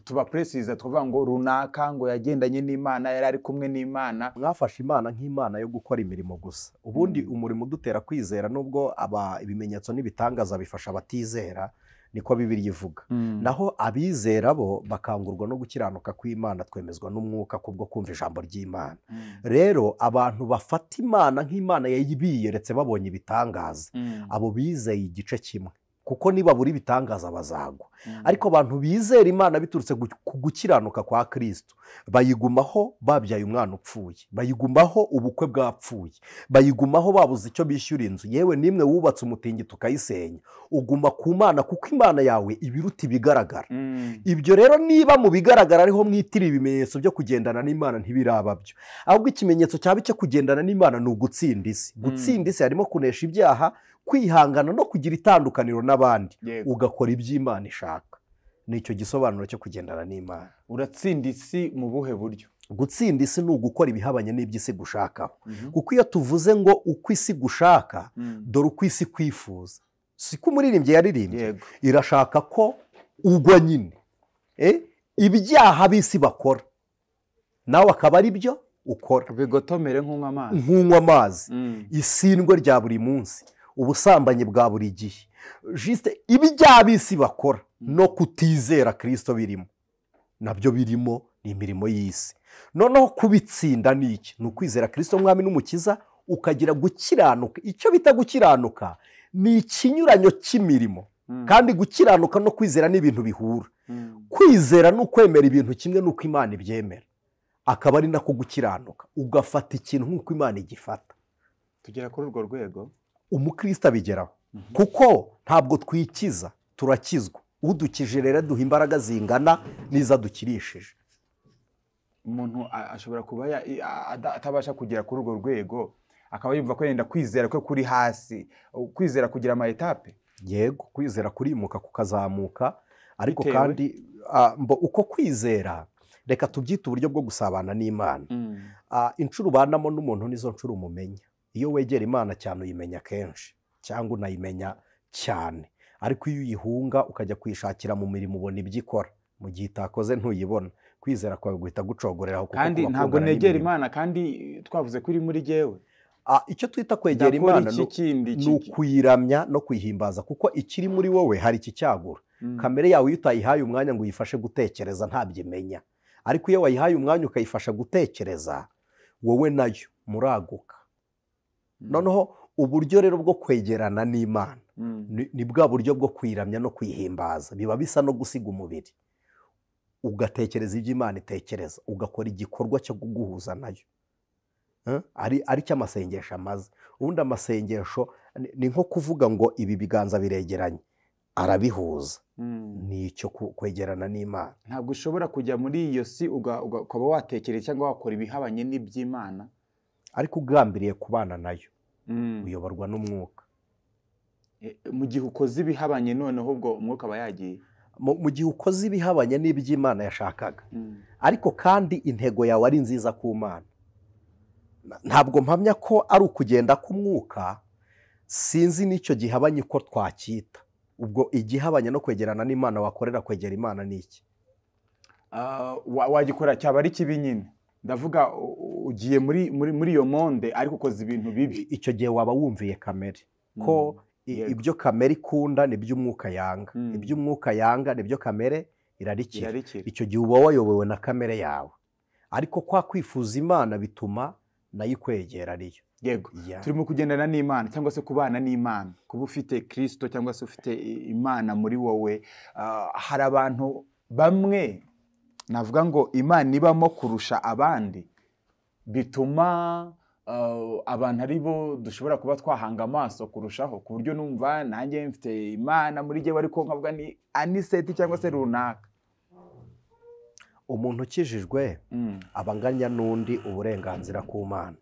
tubapresiza tuvuga ngo runaka ngo yagendanye n'Imana, yari ari kumwe n'Imana.
Mwafashe Imana nk'Imana yo gukora imirimo gusa. Ubundi umurimo udutera kwizera, nubwo aba ibimenyetso n'ibitangaza bifasha abatizera, niko Bibiliya ivuga. Naho abizera bo bakangurwa no gukiranuka kw'Imana, twemezwa n'umwuka kubwo kumva ijambo ry'Imana. Rero abantu bafata Imana nk'Imana yayibiyeretse babonye ibitangaza, abo bizeye igice kimwe, kuko nibabura ibitangaza bazagwa. Ariko abantu bizera Imana biturutse ku gukiranuka kwa Kristo, bayigumaho babyaye umwana upfuye, bayigumaho ubukwe bwapfuye, bayigumaho babuze icyo bishyura inzu, yewe nimwe wubatse umutingito ukayisenya, uguma ku Mana kuko Imana yawe ibiruta ibigaragara. Ibyo rero niba mu bigaragara ariho mwitira ibimenyetso byo kugendana n'Imana, ntibiraba byo. Ahubwo ikimenyetso cyaba icyo kugendana n'Imana ni ugutsinda isi. Gutsinda isi harimo kunesha ibyaha, kwihangana no kugira itandukaniro n'abandi, ugakora iby'Imana ishaka. Nicyo gisobanuro cyo kugendana n'Imana.
Uratsinda isi mu buhe buryo?
Gutsinda isi ni ugukora ibihabanye n'iby'isi gushakaho. Kuko iyo tuvuze ngo uko isi gushaka, dore uko isi kwifuza, siko umuririmbyi yaririmbye, irashaka ko ugwa nyine. Ibyaha b'isi bakora nawe akaba ari byo ukora,
bigotomere nk'unywa amazi,
nk'unywa amazi, isindwe rya buri munsi, ubusambanyi bwa buri gihe, juste ibyaha b'isi bakora no kutizera Kristo birimo, nabyo birimo, ni imirimo y'isi. Noneho kubitsinda ni iki? Ni ukwizera Kristo Mwami n'Umukiza, ukagira gukiranuka. Icyo bita gukiranuka ni ikinyuranyo cy'imirimo. Kandi gukiranuka no kwizera ni ibintu bihura. Kwizera ni ukwemera ibintu kimwe n'uko Imana ibyemera, akaba ari nako gukiranuka, ugafata ikintu nk'uko Imana igifata.
Tugera kuri urwo rwego
umukristo abigeraho, kuko ntabwo twikiza, turakizwa. Udukije rero duha imbaraga zingana n'izo adukirishije.
Umuntu ashobora kuba atabasha kugera kuri urwo rwego, akaba yumva ko yenda kwizera kwe kuri hasi. Kwizera kugira ama etape.
Yego, kwizera kurimuka kukazamuka, ariko kandi uko kwizera reka tubyite uburyo bwo gusabana n'Imana. Inshuro ubanamo n'umuntu nizo nshuro umumenya. Iyo wegera Imana cyane uyimenya kenshi, cyangwa unayimenya cyane. Ariko iyo uyihunga ukajya kuyishakira mu mirimo ubona ibyo ikora, mu gihe itakoze ntuyibona. Kwizera kwawe guhita gucogoreraho.
Kandi ntabwo negera Imana, kandi twavuze ko iri muri jyewe.
Icyo twita kwegera Imana ni ukuyiramya no kuyihimbaza, kuko ikiri muri wowe hari ikicyagura. Kamere yawe iyo utayihaye umwanya ngo uyifashe gutekereza ntabyimenya. Ariko iyo wayihaye umwanya ukayifasha gutekereza, wowe nayo muraguka. Noneho uburyo rero bwo kwegerana n'Imana ni bwa buryo bwo kwiramya no kwihimbaza, biba bisa no gusiga umubiri, ugatekereza ibyo Imana itekereza, ugakora igikorwa cyo kuguhuza nayo, ari cyo amasengesho amaze. Ubundi amasengesho ni nko kuvuga ngo ibi biganza biregeranye, arabihuza. Ni icyo kwegerana n'Imana.
Ntabwo ushobora kujya muri iyo si ukaba watekereza cyangwa wakora ibihabanye n'iby'Imana,
ariko ugambiriye kubana nayo, uyoborwa n'umwuka.
Mu gihe ukoze ibihabanye noneho ubwo umwuka aba yagiye.
Mu gihe ukoze ibihabanye n'iby'Imana yashakaga, ariko kandi intego yawe ari nziza ku Mana, ntabwo mpamya ko ari ukugenda k'umwuka. Sinzi n'icyo gihabanye uko twacyita. Ubwo igihabanye no kwegerana n'Imana wakorera kwegera Imana ni iki?
Wagikora cyaba ari kibi nyine. Ndavuga ugiye muri iyo monde ariko ukoze ibintu bibi.
Icyo gihe waba wumviye kamere ko ibyo kamere ikunda nibyo umwuka yanga, ibyo umwuka yanga nibyo kamere irarikira. Icyo gihe uba wayobowe na kamere yawe, ariko kwa kwifuza Imana bituma nayo ikwegera ariyo.
Yego, turimo kugendana n'Imana cyangwa se kubana n'Imana, kuba ufite Kristo cyangwa se ufite Imana muri wowe. Hari abantu bamwe navuga ngo Imana ibamo kurusha abandi, bituma abantu ari bo dushobora kuba twahanga amaso kurushaho, ku buryo numva nanjye mfite Imana muri jyewe ariko nkavuga ni Aniseti cyangwa se runaka.
Umuntu ukijijwe aba anganya n'undi uburenganzira ku Mana.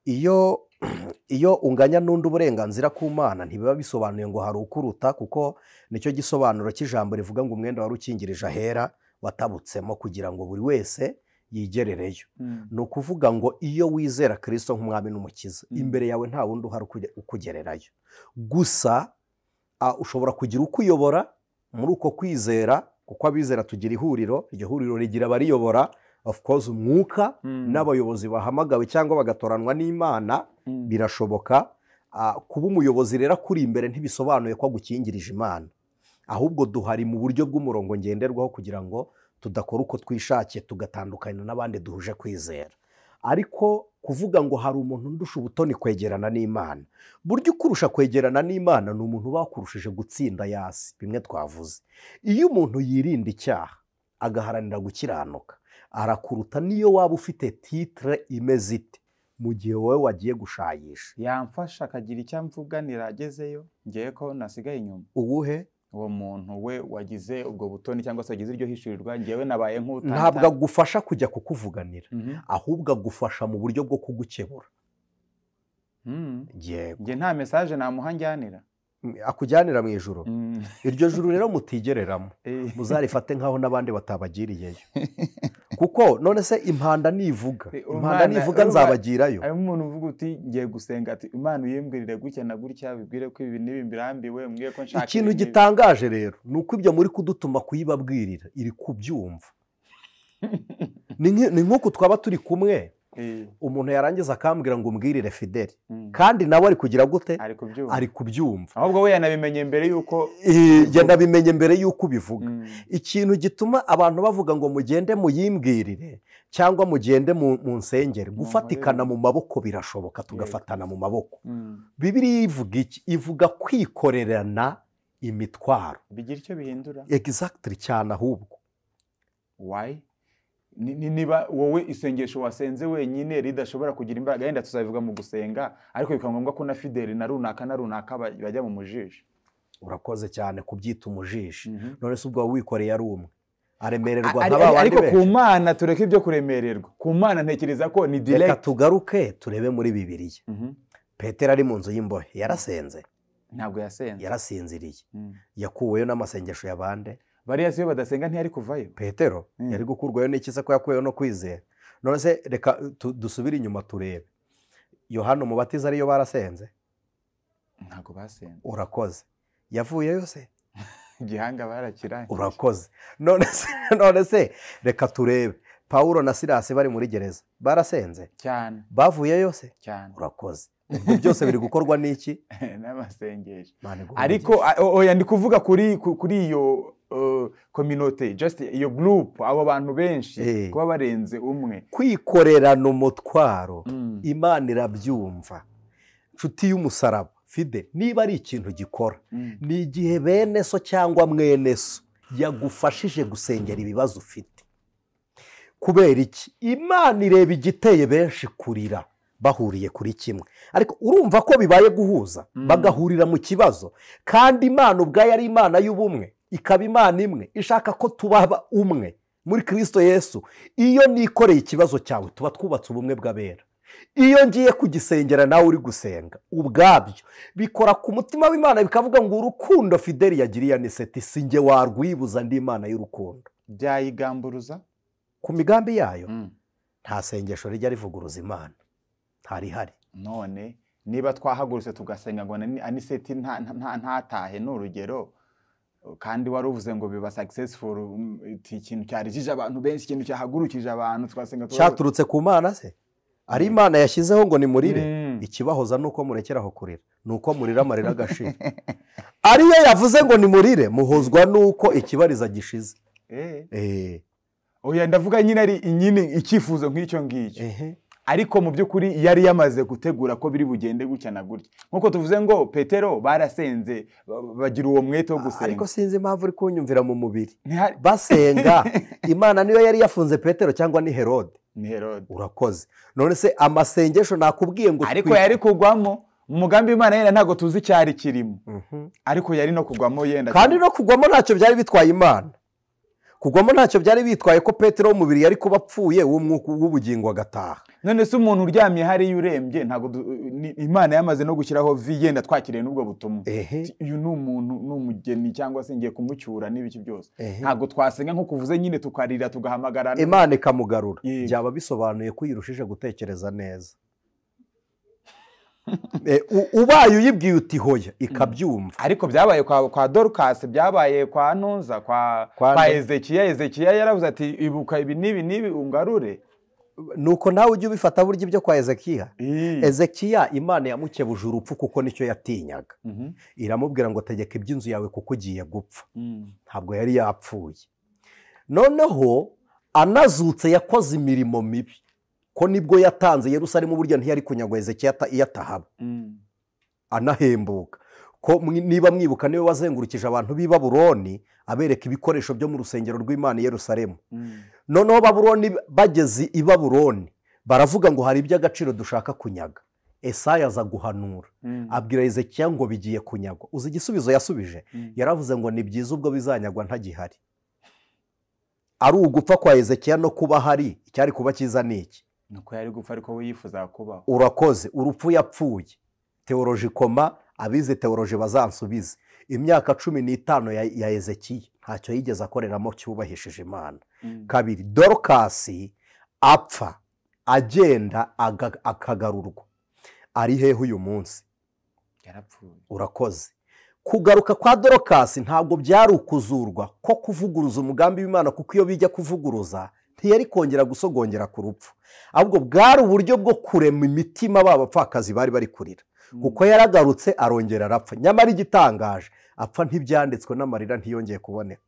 Iyo unganya n'undi uburenganzira ku Mana ntibiba bisobanuye ngo hari ukuruta, kuko nicyo gisobanuro cy'ijambo rivuga ngo umwenda wari ukingirije ahera watabutsemo kugira ngo buri wese yigerereyo. Ni ukuvuga ngo iyo wizera Kristo nk'umwami n'umukiza, imbere yawe nta wundi uhari ukugererayo. Gusa ushobora kugira ukuyobora muri uko kwizera, kuko abizera tugira ihuriro, iryo huriro rigira abariyobora, of course umwuka n'abayobozi bahamagawe cyangwa bagatoranwa n'Imana. Birashoboka kuba umuyobozi rero akuri imbere ntibisobanuye ko agukingirije Imana, ahubwo duhari mu buryo bw'umurongo ngenderwaho kugira ngo tudakora uko twishakiye tugatandukana n'abandi duhuje kwizera. Ariko kuvuga ngo hari umuntu ndusha ubutoni kwegerana n'Imana, buryo ukurusha kwegerana n'Imana ni umuntu bakurushije gutsinda yasi, bimwe twavuze. Iyo umuntu yirinda icyaha agaharanira gukiranuka, arakuruta niyo waba ufite titre imeze ite mu gihe wowe wagiye gushayisha.
Yamfasha akagira icyo mvuganira agezeyo, ngiye ko nasigaye inyuma.
Uwuhe?
Uwo muntu we wagize ubwo butoni cyangwa se wagize iryo hishurirwa, ngewe nabaye nk'utanga.
Ntabwo agufasha kujya kukuvuganira, ahubwo agufasha mu buryo bwo kugukebura.
Yego. Nge nta message namuha njyanira.
Akujyanira mu ijuru. Iryo juru rero mutigereramo, muzarifate nkaho n'abandi batabagiriyeyo. Kuko none se impanda nivuga, impanda nivuga nzabagirayo.
Hari umuntu uvuga uti ngiye gusenga ati Imana uyimbwirire gutya na gutya, bibwire ko ibi n'ibi mbirambiwe, mbwiye ko nshaka.
Ikintu gitangaje rero ni uko ibyo muri kudutuma kuyibabwirira iri kubyumva. Ni nk'uko twaba turi kumwe, umuntu yarangiza akambwira ngo umbwirire Fideli, kandi nawe ari kugira gute? Ari kubyumva.
Ahubwo we yanabimenye mbere yuko
yanabimenye mbere yuko ubivuga. Ikintu gituma abantu bavuga ngo mugende muyimbwirire cyangwa mugende mu nsengere, gufatikana mu maboko birashoboka, tugafatana mu maboko. Bibiliya ivuga iki? Ivuga kwikorerana imitwaro.
Bigira icyo bihindura?
Exactly, cyane ahubwo.
Why? Niba wowe isengesho wasenze wenyine ridashobora kugira imbaraga, yenda tuzabivuga mu gusenga, ariko bikaba ngombwa ko na Fideli na runaka na runaka bajya mu mujiji.
Urakoze cyane kubyita umujiji. None se ubwo wikoreye ari umwe aremererwa nk'abandi benshi.
Ariko ku Mana tureke ibyo kuremererwa. Ku Mana ntekereza ko ni direct.
Reka tugaruke turebe muri Bibiliya. Petero ari mu nzu y'imbohe yarasenze?
Ntabwo yasenze.
Yarasinziriye. Yakuweyo n'amasengesho y'abande.
Bariya siyo badasenga ntiyari kuvayo.
Petero yari gukurwayo n'ikiza ko yakuweyo no kwizera. None se reka dusubire inyuma turebe. Yohana Umubatiza ariyo barasenze?
Ntabwo basenze.
Urakoze. Yavuyeyo se?
Gihanga barakirangije.
Urakoze. None se reka turebe. Paulo na Silasi bari muri gereza barasenze?
Cyane.
Bavuyeyo se?
Cyane.
Urakoze. Ubwo byose biri gukorwa n'iki?
N'amasengesho. Ariko oya ndi kuvuga kuri iyo communauté, just iyo group, abo bantu benshi kuba barenze umwe,
kwikorerana umutwaro. Imana irabyumva. Nshuti y'umusaraba Fide, niba ari ikintu gikora ni igihe bene so cyangwa mwene so yagufashije gusengera ibibazo ufite. Kubera iki? Imana ireba igiteye benshi kurira bahuriye kuri kimwe, ariko urumva ko bibaye guhuza, bagahurira mu kibazo. Kandi Imana ubwayo ari Imana y'ubumwe, ikaba Imana imwe ishaka ko tuba umwe muri Kristo Yesu. Iyo nikoreye ikibazo cyawe tuba twubatse ubumwe bw'abera. Iyo ngiye kugisengera nawe uri gusenga, ubwabyo bikora ku mutima w'Imana, bikavuga ngo urukundo Fideli yagiriye Aniseti si njye warwibuza, ndi Imana y'urukundo.
Byayigamburuza
ku migambi yayo. Nta sengesho rijya rivuguruza Imana, ntarihari.
None niba twahagurutse tugasenga ngo Aniseti ntatahe, ni urugero, kandi wari uvuze ngo biba successful, ikintu cyarijije abantu benshi, ikintu cyahagurukije abantu, twasenga
cyaturutse ku Mana se? Ari Imana yashyizeho ngo nimurire, ikibahoza nuko murekeraho kurira, nuko murira amarira agashira. Ariyo yavuze ngo nimurire, muhozwa nuko ikibariza gishize.
Oya, ndavuga nyine ari nyine icyifuzo nk'icyo ngicyo. Ariko mu by'ukuri yari yamaze gutegura ko biri bugende gutya na gutya. Nkuko tuvuze ngo Petero barasenze bagira uwo mwete wo gusenga.
Ariko sinzi impamvu uri kunyumvira mu mubiri. Basenga Imana niyo yari yafunze Petero cyangwa ni Herode?
Ni Herode.
Urakoze. None se amasengesho nakubwiye ngo
ariko yari kugwamo umugambi w'Imana yenda ntago tuzi cyari kirimo. Ariko yari no kugwamo yenda.
Kandi no kugwamo ntacyo byari bitwaye Imana. Kugwamo ntacyo byari bitwaye ko Petero w'umubiri yari kuba apfuye w'umwuka w'ubugingo agataha.
None se umuntu uryamye hari urembye ntago Imana yamaze no gushyiraho vi yenda twakiriye n'ubwo butumwa. Uyu ni umuntu n'umugeni cyangwa se ngiye kumucyura n'ibiki byose. Ntago twasenga nko kuvuze nyine tukarira tugahamagara
Imana ikamugarura. Byaba bisobanuye ko yirushije gutekereza neza. Ubaye uyibwiye uti hoya ikabyumva.
Ariko byabaye kwa Dorcas, byabaye kwa Ntunza, kwa Ezekiya. Ezekiya yaravuze ati ibuka ibi n'ibi n'ibi ungarure.
Nuko nawe ujye ubifata burya ibyo kwa Ezekiya. Ezekiya Imana yamukebuje urupfu kuko nicyo yatinyaga. Iramubwira ngo tegeka iby'inzu yawe kuko ugiye gupfa. Ntabwo yari yapfuye. Noneho anazutse yakoze imirimo mibi. Ko nibwo yatanze Yerusalemu, burya ntiyari kunyagwa Ezekiya iyatahaba. Anahembuka. Ko niba mwibuka niwe wazengurukije abantu b'i Babuloni abereka ibikoresho byo mu rusengero rw'Imana i Yerusalemu. Noneho Babuloni bageze i Babuloni baravuga ngo hari iby'agaciro dushaka kunyaga. Esaya aza guhanura abwira Ezekiya ngo bigiye kunyagwa. Uzi igisubizo yasubije? Yaravuze ngo ni byiza ubwo bizanyagwa ntagihari. Ari ugupfa kwa Ezekiya no kuba hari icyari kuba cyiza niki?
Nuko yari gupfa ariko we yifuza kubaho.
Urakoze. Urupfu yapfuye teoloji koma, abize teoloji bazansubize. Imyaka 15 ya Ezekiya ntacyo yigeze akoreramo cyubahishije Imana. Kabiri, Dorcas apfa agenda akagarurwa. Ari hehe uyu munsi?
Yarapfuye.
Urakoze. Kugaruka kwa Dorcas ntabwo byari ukuzurwa ko kuvuguruza umugambi w'Imana, kuko iyo bijya kuvuguruza ntiyari kongera gusogongera ku rupfu. Ahubwo bwari uburyo bwo kurema imitima b'abapfakazi bari bari kurira. Kuko yaragarutse arongera arapfa. Nyamara igitangaje apfa ntibyanditswe n'amarira ntiyongeye kuboneka.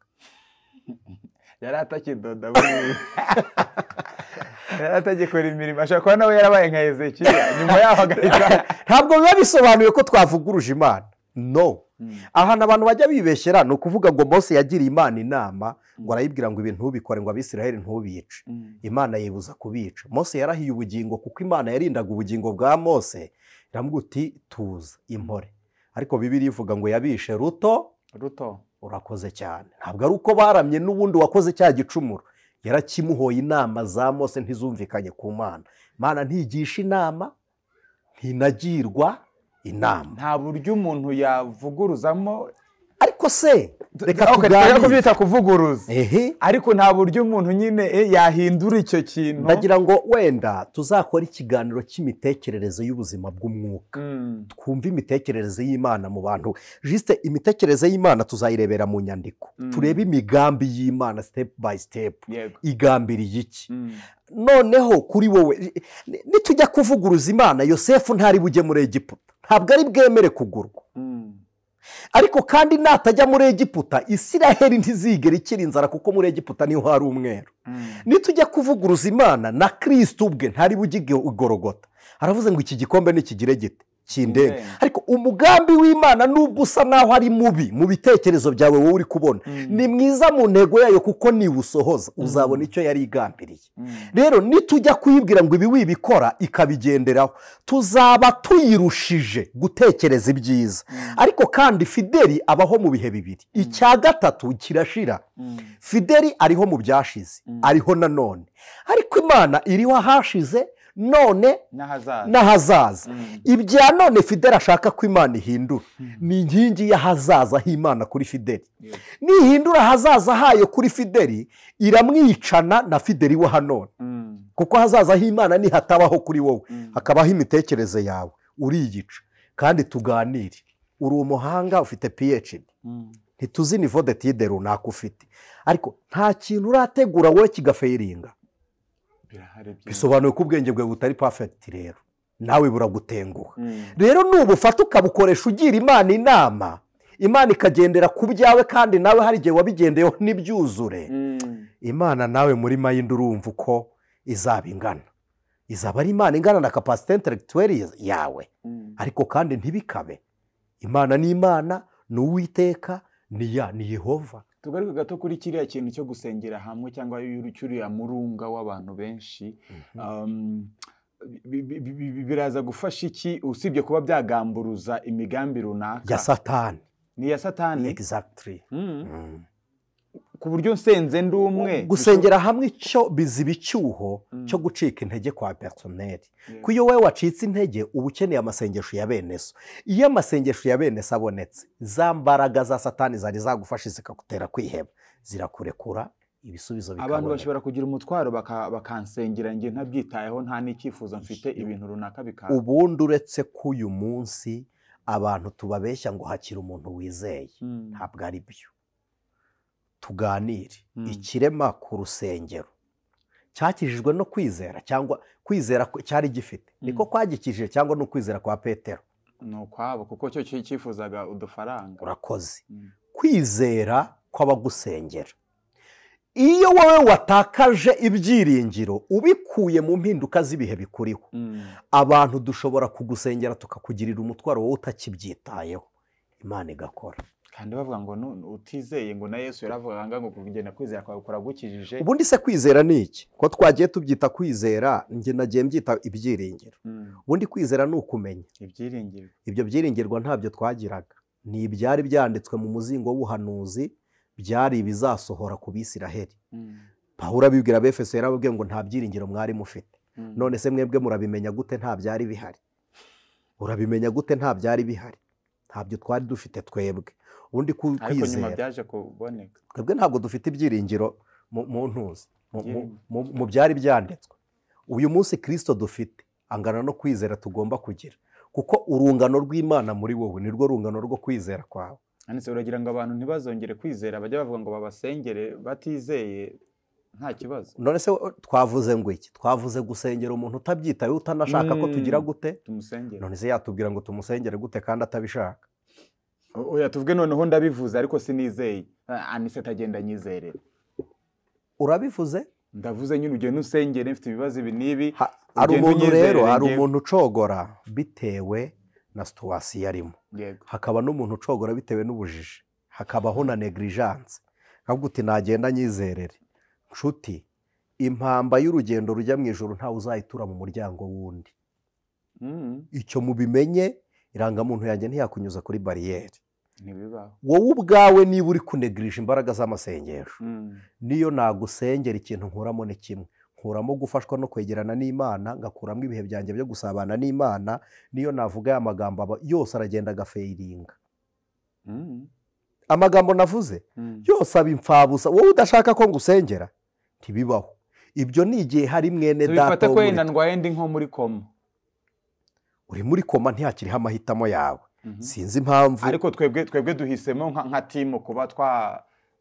Yari atakidoda buri. Yari atagikora imirimo, ashobora kuba nawe yarabaye nka Ezekiya nyuma yaho agahita.
Ntabwo biba bisobanuye ko twavuguruje Imana. No. Ahantu abantu bajya bibeshyera ni ukuvuga ngo Mose yagiriye Imana inama ngo arayibwira ngo ibintu ntubikore, ngo Abisirayeli ntubice. Imana yibuza kubica. Mose yarahiye ubugingo kuko Imana yarindaga ubugingo bwa Mose. Iramubwira uti tuza impore. Ariko Bibiliya ivuga ngo yabishe ruto
ruto.
Urakoze cyane. Ntabwo ari uko baramye n'ubundi wakoze cya gicumuro. Yarakimuhoye inama za Mose ntizumvikanye ku Mana. Imana ntigisha inama, ntinagirwa inama.
Nta buryo umuntu yavuguruzamo.
Ariko se reka tuganire
kubyita kuvuguruza. Ariko nta buryo umuntu nyine yahindura icyo kintu.
Ndagira ngo wenda tuzakora ikiganiro cy'imitekerereze y'ubuzima bw'umwuka. Twumve imitekerereze y'Imana mu bantu. Juste imitekerereze y'Imana tuzayirebera mu nyandiko. Turebe imigambi y'Imana step by step. Igambiriye iki? Noneho kuri wowe nitujya kuvuguruza Imana, Yosefu ntari bujye muri Egiputa. Ntabwo ari bwemere kugurwa. Ariko kandi natajya muri Egiputa, Isiraheli ntizigera ikira inzara kuko muri Egiputa niho hari umweru. Nitujya kuvuguruza Imana na Kristo ubwe ntari bujye igorogota. Aravuze ngo iki gikombe nikigire gite kindenge. Ariko umugambi w'Imana nubwo usa naho ari mubi mu bitekerezo byawe wowe uri kubona, ni mwiza mu ntego yayo kuko niwusohoza uzabona icyo yari igambiriye. Rero nitujya kuyibwira ngo ibi wibikora ikabigenderaho, tuzaba tuyirushije gutekereza ibyiza. Ariko kandi Fideli abaho mu bihe bibiri. Icya gatatu kirashira. Fideli ariho mu byashize, ariho nanone. Ariko Imana iriho ahashize none n'ahazaza. Ibya none Fideli ashaka ko Imana ihindura ni inkingi y'ahazaza h'Imana kuri Fideli. Nihindura ahazaza hayo kuri Fideli, iramwicana na Fideli wa none, kuko ahazaza h'Imana nihatabaho kuri wowe, hakabaho imitekerereze yawe, uriyica. Kandi tuganire, uri umuhanga ufite PhD, ntituzi niveau d'étude runaka ufite, ariko nta kintu urategura wowe kigafeiringa. Bisobanuye ko ubwenge bwawe butari perfect, rero nawe buragutenguha. Rero nubufata ukabukoresha ugira Imana inama, Imana ikagendera ku byawe, kandi nawe hari igihe wabigendeyeho ntibyuzure. Imana nawe muri mayindi urumva uko izaba ingana, izaba ari Imana ingana na capacité intellectuelle yawe, ariko kandi ntibikabe. Imana ni Imana, ni Uwiteka, ni ya ni Yehova.
Tugaruke gato kuri kiriya kintu cyo gusengera hamwe cyangwa cyuriya murunga w'abantu benshi. Biraza gufasha iki usibye kuba byagamburuza imigambi runaka
ya Satani?
Ni ya Satani
exactly.
Ku buryo nsenze ndi umwe,
gusengera hamwe icyo biziba icyuho cyo gucika intege kwa personnel. Ko iyo wowe wacitse intege uba ukeneye amasengesho ya bene so. Iyo amasengesho ya bene so abonetse, za mbaraga za Satani zari zagufasha zikagutera kwiheba, zirakurekura, ibisubizo bikaboneka.
Abantu bashobora kugira umutwaro bakansengera njye ntabyitayeho, nta n'icyifuzo mfite, ibintu runaka bikaba.
Ubundi uretse ko uyu munsi abantu tubabeshya ngo hakiri umuntu wizeye, ntabwo ari byo. Tuganire, ikirema ku rusengero cyakijijwe no kwizera, cyangwa kwizera cyari gifite niko kwagikijije, cyangwa no kwizera kwa Petero?
Ni ukwabo, kuko cyo cyifuzaga udufaranga.
Urakoze. Kwizera kw'abagusengera. Iyo wowe watakaje ibyiringiro ubikuye mu mpinduka z'ibihe bikuriho, abantu dushobora kugusengera tukakugirira umutwaro wowe utakibyitayeho, Imana igakora.
Kandi bavuga ngo utizeye, ngo na Yesu yaravugaga ngo kugenda kwizera kwawe kuragukijije.
Ubundi se kwizera ni iki? Ko twagiye tubyita kwizera, njye nagiye mbyita ibyiringiro. Ubundi kwizera ni ukumenya
ibyiringiro.
Ibyo byiringirwa ntabyo twagiraga, ni ibyari byanditswe mu muzingo w'ubuhanuzi, byari ibizasohora ku Bisiraheli. Pawulo abibwira Abefeso, yarababwiye ngo nta byiringiro mwari mufite. None se mwebwe murabimenya gute nta byari bihari? Urabimenya gute nta byari bihari? Ntabyo twari dufite twebwe. Ubundi kwizera
byaje kuboneka,
twebwe ntabwo dufite ibyiringiro mu ntuzi mu byari byanditswe. Uyu munsi Kristo dufite angana no kwizera tugomba kugira, kuko urungano rw'Imana muri wowe nirwo rungano rwo kwizera kwawe.
Anise, uragira ngo abantu ntibazongere kwizera, bajya bavuga ngo babasengere batizeye nta kibazo?
None se twavuze ngo iki? Twavuze gusengera umuntu utabyitaye, utanashaka ko tugira gute?
Tumusengere.
None se yatubwira ngo tumusengere gute kandi atabishaka?
Oya, tuvuge noneho ndabivuze ariko sinizeye. Anise atagenda nyizerera.
Urabivuze?
Ndavuze nyine ugenda usengere, mfite ibibazo ibi n'ibi.
Hari umuntu rero, hari umuntu ucogora bitewe na situation arimo. Hakaba n'umuntu ucogora bitewe n'ubujiji, hakabaho na negligence. Nkavuga uti nagenda nyizerere. Nshuti, impamba y'urugendo rujya mu ijuru ntawe uzayitura mu muryango wundi. Icyo mubimenye, irangamuntu yanjye ntiyakunyuza kuri bariyeri. Wowe ubwawe niba uri kunegirisha imbaraga z'amasengesho, niyo nagusengera ikintu nkuramo ni kimwe, nkuramo gufashwa no kwegerana n'Imana, ngakuramo ibihe byanjye byo gusabana n'Imana. Niyo navuga aya magambo yose aragenda agafeiringa. Amagambo navuze yose aba imfabusa. Wowe udashaka ko ngusengera ntibibaho. Ibyo ni igihe hari mwene data
tubifata ko wenda ndwaye ndi nko muri koma.
Uri muri koma ntihakiriho amahitamo yawe. Sinzi impamvu,
ariko twebwe duhisemo nka timu kuba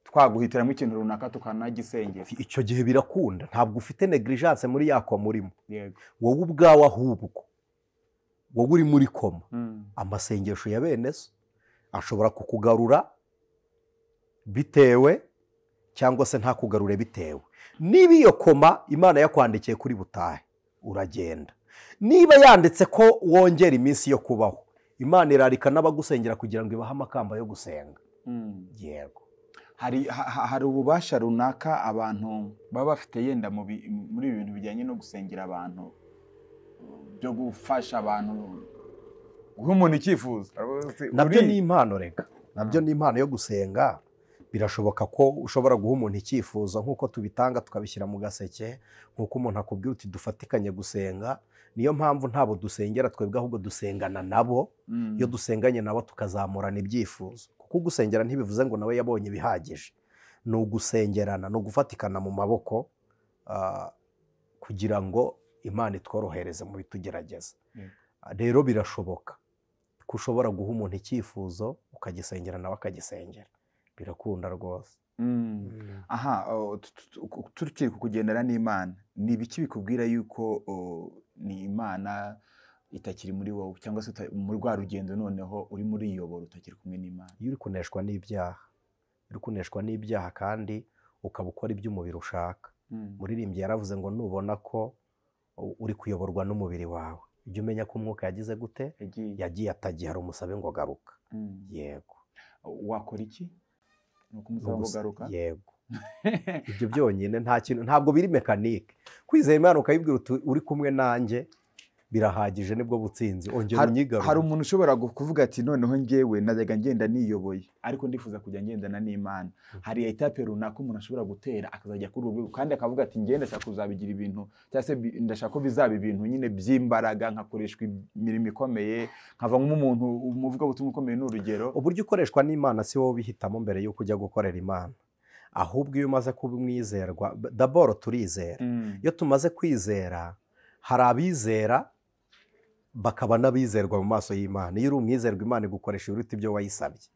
twaguhitiramo ikintu runaka tukanagisengera.
Icyo gihe birakunda, ntabwo ufite negligence muri ya koma urimo. Wowe ubwawe ahubwo wowe uri muri koma, amasengesho ya bene so ashobora kukugarura bitewe, cyangwa se ntakugarure bitewe. Niba iyo koma Imana yakwandikiye kuri butahe, uragenda. Niba yanditse ko wongera iminsi yo kubaho, Imana irarika n'abagusengera kugira ngo ibahe amakamba yo gusenga. Yego.
Hari ububasha runaka abantu baba bafite yenda muri ibi bintu bijyanye no gusengera abantu, byo gufasha abantu, guha umuntu icyifuzo.
Nabyo ni impano reka, nabyo ni impano yo gusenga. Birashoboka ko ushobora guha umuntu icyifuzo nk'uko tubitanga tukabishyira mu gaseke, nk'uko umuntu akubwira uti dufatikanye gusenga. Niyo mpamvu ntabo dusengera twebwe, ahubwo dusengana nabo. Iyo dusenganye nabo tukazamurana ibyifuzo, kuko gusengera ntibivuze ngo nawe yabonye ibihagije. Ni ugusengerana, ni ugufatikana mu maboko kugira ngo Imana itworohereze mu bitugerageza. Rero birashoboka ko ushobora guha umuntu icyifuzo ukagisengera nawe akagisengera, birakunda rwose.
Aha tukiri ku kugendana n'Imana, ni ibiki bikubwira yuko ni Imana itakiri muri wowe, cyangwa se muri rwa rugendo noneho uri muri iyobora utakiri kumwe n'Imana?
Iyo uri kuneshwa n'ibyaha, uri kuneshwa n'ibyaha kandi ukaba ukora iby'umubiri ushaka. Muririmbyi yaravuze ngo nubona ko uri kuyoborwa n'umubiri wawe, ujye umenya ko umwuka yagize gute, yagiye atagiye, hari umusabe ngo garuka. Yego.
Wakora iki? Ni ukumusaba ngo garuka?
Yego. Ibyo byonyine nta kintu, ntabwo biri mekanike. Kwizera Imana ukayibwira uti uri kumwe nanjye birahagije, nibwo butsinzi. Ongera unyigarure.
Hari umuntu ushobora kuvuga ati noneho ngewe najyaga ngenda niyoboye, ariko ndifuza kujya ngendana n'Imana. Hari etape runaka umuntu ashobora gutera akazajya kuri urwo rwego, kandi akavuga ati ngenda ndashaka kuzabigira ibintu, cyangwa se ndashaka ko bizaba ibintu nyine by'imbaraga, nkakoreshwa imirimo ikomeye, nkava nk'umuntu umuvugabutumwa ukomeye. Ni urugero.
Uburyo ukoreshwa n'Imana si wowe ubihitamo mbere y'uko ujya gukorera Imana, ahubwo iyo umaze kuba umwizerwa, daboro turizera. Iyo tumaze kwizera, hari abizera bakaba n'abizerwa mu maso y'Imana. Iyo uri umwizerwa, Imana igukoresha ibiruta ibyo wayisabye.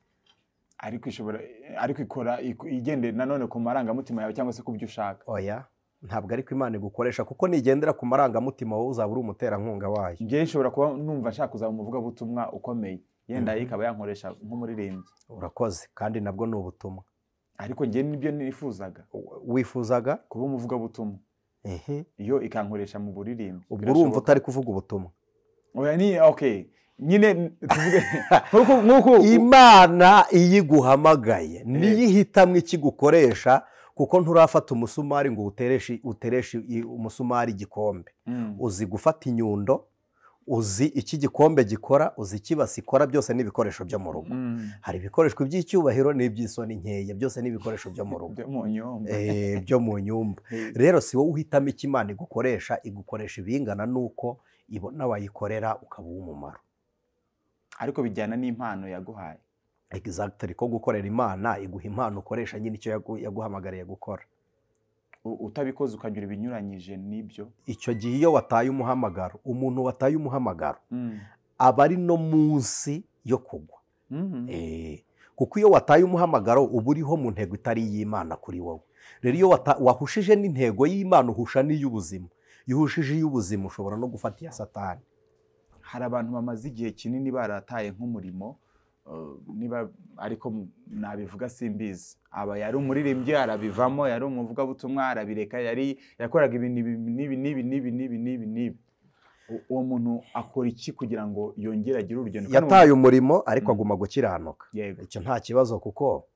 Ariko ishobora, ariko ikora igendera nanone ku marangamutima yawe cyangwa se ku byo ushaka.
Oya, ntabwo ariko Imana igukoresha, kuko nigendera ku marangamutima wowe uzaba uri umuterankunga wayo.
Njye nshobora kuba numva nshaka kuzaba umuvugabutumwa ukomeye, yenda ikaba yankoresha nk'umuririmbyi.
Urakoze, kandi nabwo ni ubutumwa.
Ariko njye nibyo nifuzaga.
Wifuzaga
kuba umuvugabutumwa, iyo ikankoresha mu buririmbyi.
Ubwo urumva utari kuvuga ubutumwa.
Oya, ni okay nyine tuvuge nkuko
Imana iyo iguhamagaye niyo ihitamwo ikigukoresha, kuko nturafata umusumari ngo utereshe umusumari igikombe. Uzi gufata inyundo, uzi iki gikombe gikora, uzi ikibasi ikora, byose ni ibikoresho byo mu rugo. Hari ibikoresho by'icyubahiro n'iby'isoni nkeya, byose ni ibikoresho byo mu rugo, byo mu nyumba. Rero si wowe uhitamo icyo Imana igukoresha, igukoresha ibingana n'uko ibona wayikorera ukaba uw'umumaro.
Ariko bijyana n'impano yaguhaye.
Exactly, ko gukorera Imana iguha impano ukoresha nyine icyo yaguhamagariye gukora.
Utabikoze ukagira ibinyuranyije n'ibyo.
Icyo gihe iyo wataye umuhamagaro, umuntu wataye umuhamagaro aba ari no munsi yo kugwa. Kuko iyo wataye umuhamagaro uba uriho mu ntego itari iy'Imana kuri wowe. Rero iyo wahushije n'intego y'Imana, uhusha n'iy'ubuzima. Iyo uhushije iy'ubuzima ushobora no gufata iya Satani.
Hari abantu bamaze igihe kinini barataye nk'umurimo, niba ariko nabivuga simbizi. Aba yari umuririmbyi arabivamo, yari umuvugabutumwa arabireka, yari yakoraga ibintu n'ibi n'ibi n'ibi n'ibi n'ibi n'ibi. Uwo muntu akora iki kugira ngo yongere agire urugendo?
Yataye umurimo ariko aguma gukiranuka. Icyo nta kibazo, kuko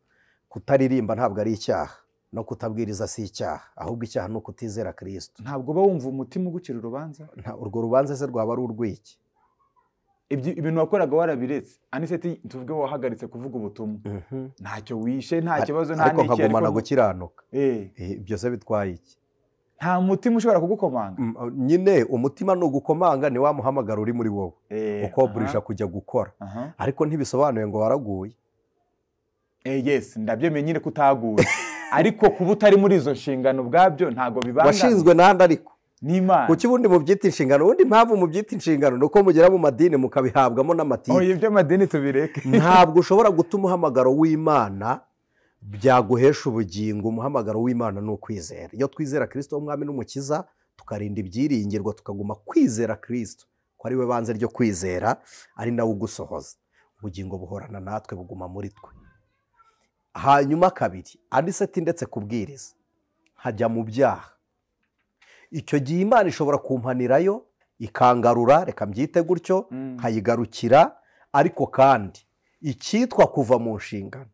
kutaririmba ntabwo ari icyaha, no kutabwiriza si icyaha, ahubwo icyaha ni ukutizera Kristo.
Ntabwo uba wumva umutima ugucira urubanza?
Urwo rubanza se rwaba ari urw'iki?
Ibintu wakoraga warabiretse. Aniseti tuvuge wahagaritse kuvuga ubutumwa, ntacyo wishe, nta kibazo, nta
ariko nkagumana gukiranuka. Ibyo se bitwaye iki?
Nta mutima ushobora kugukomanga.
Nyine umutima ni ugukomanga, ni wa muhamagaro uri muri wowe ukoburisha kujya gukora, ariko ntibisobanuye ngo waraguye.
Yes, ndabyemeye nyine kutaguye, ariko kuba utari muri izo nshingano ubwabyo ntabwo bibangamiye.
Washinzwe n'ahandi ariko
n'Imana.
Kuki ubundi mubyita inshingano? Ubundi impamvu mubyita inshingano ni uko mugera mu madini mukabihabwamo n'amatike.
Oya, ibyo madini tubireke.
Ntabwo ushobora guta umuhamagaro w'Imana byaguhesha ubugingo. Umuhamagaro w'Imana ni ukwizera. Iyo twizera Kristo w'Umwami n'Umukiza, tukarinda ibyiringirwa, tukaguma kwizera Kristo ko ari we banze ryo kwizera, ari nawe ugusohoza, ubugingo buhorana natwe, buguma muri twe. Hanyuma kabiri, Aniseti ndetse kubwiriza hajya mu byaha. Icyo gihe Imana ishobora kumpanirayo ikangarura, reka mbyite gutyo, nkayigarukira. Ariko kandi icyitwa kuva mu nshingano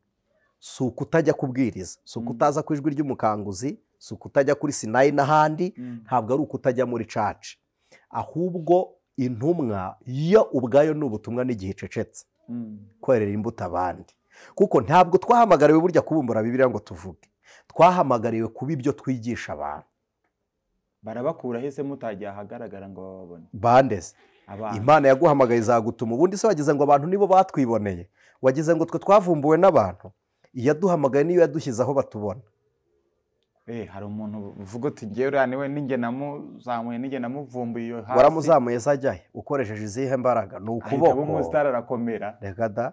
si ukutajya kubwiriza, si ukutaza ku ijwi ry'umukanguzi, si ukutajya kuri Sinayi n'ahandi, ntabwo ari ukutajya muri caca, ahubwo intumwa yo ubwayo ni ubutumwa n'igihe icecetse, kwerera imbuto abandi. Kuko ntabwo twahamagariwe burya kubumbura Bibiliya ngo tuvuge, twahamagariwe kuba ibyo twigisha abantu.
Barabakura hese mutajya ahagaragara ngo bababone?
Bandeze Imana yaguhamagaye izagutuma. Ubundi se wagize ngo abantu nibo batwiboneye? Wagize ngo twe twavumbuwe n'abantu? Iyaduhamagaye niyo yadushyize aho batubona.
Hari umuntu uvuga uti ngewe uriya niwe ninjye namuzamuye, ninjye namuvumbuye iyo hasi.
Waramuzamuye se ajyahe? Ukoresheje izihe mbaraga? Ni ukuboko.
Umusitari arakomera.
Reka da.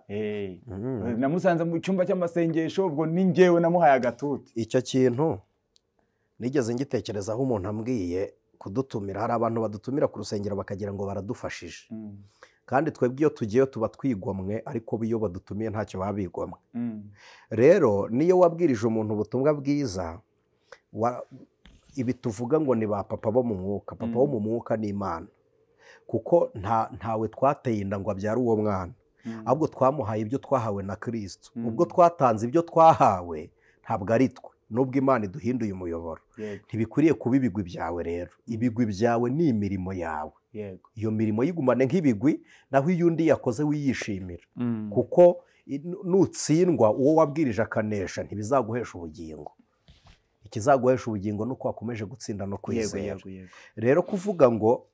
Namusanze mu cyumba cy'amasengesho, ubwo ni ngewe namuhaye agatuti.
Icyo kintu nigeze ngitekerezaho umuntu ambwiye kudutumira. Hari abantu badutumira ku rusengero bakagira ngo baradufashije, kandi twebwe iyo tugiyeyo tuba twigomwe, ariko iyo badutumiye ntacyo baba bigomwe. Rero niyo wabwirije umuntu ubutumwa bwiza, ibi tuvuga ngo ni ba papa bo mu mwuka. Papa wo mu mwuka ni Imana, kuko ntawe twateye inda ngo abyare uwo mwana, ahubwo twamuhaye ibyo twahawe na Kristo. Ubwo twatanze ibyo twahawe ntabwo ari twe, nubwo Imana iduhinduye umuyoboro. Ntibikwiriye kuba ibigwi byawe. Rero ibigwi byawe ni imirimo yawe. Iyo mirimo yigumane nk'ibigwi, naho iyo undi yakoze wiyishimira, kuko nutsindwa uwo wabwirije akanesha ntibizaguhesha ubugingo. Ikizaguhesha ubugingo nuko wakomeje gutsinda no kwizera. Rero kuvuga ngo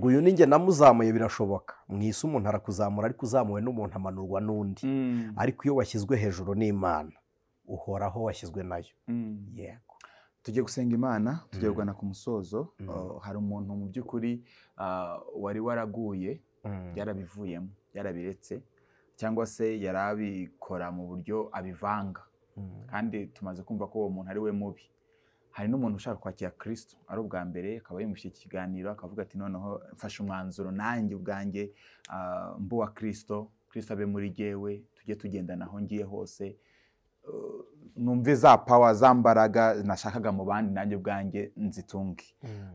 uyu ninjye namuzamuye birashoboka. Mu isi umuntu arakuzamura, ariko uzamuwe n'umuntu amanurwa n'undi. Ariko iyo washyizwe hejuru n'Imana, uhoraho washyizwe nayo. Yego.
Tugiye gusenga Imana, tugiye kugana ku musozo. Hari umuntu mu by'ukuri wari waraguye, yarabivuyemo, yarabiretse, cyangwa se yarabikora mu buryo abivanga. Kandi tumaze kumva ko uwo muntu ari we mubi. Hari n'umuntu ushaka kwakira Kristo ari ubwa mbere, akaba yumvise ikiganiro akavuga ati noneho mfashe umwanzuro nanjye ubwanjye mbu wa Kristo, Kristo abe muri jyewe, tujye tugendana aho ngiye hose, numve za power za mbaraga nashakaga mu bandi nanjye ubwanjye nzitunge.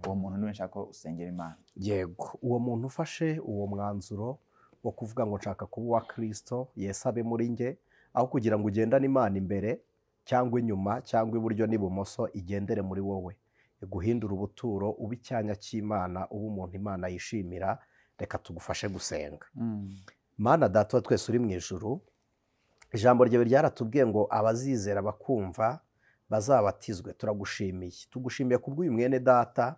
Uwo muntu niwe nshaka usengera Imana.
Yego, uwo muntu ufashe uwo mwanzuro wo kuvuga ngo nshaka kuba uwa Kristo, Yesu abe muri njye, aho kugira ngo ugendane Imana imbere cyangwa inyuma cyangwa iburyo n'ibumoso, igendere muri wowe, iguhindura ubuturo, ube icyanya cy'Imana, ube umuntu Imana yishimira. Reka tugufashe gusenga. Mana Data wa twese uri mu ijuru, ijambo ryawe ryaratubwiye ngo abazizera bakumva bazabatizwe. Turagushimiye, tugushimiye kubw'uyu mwene data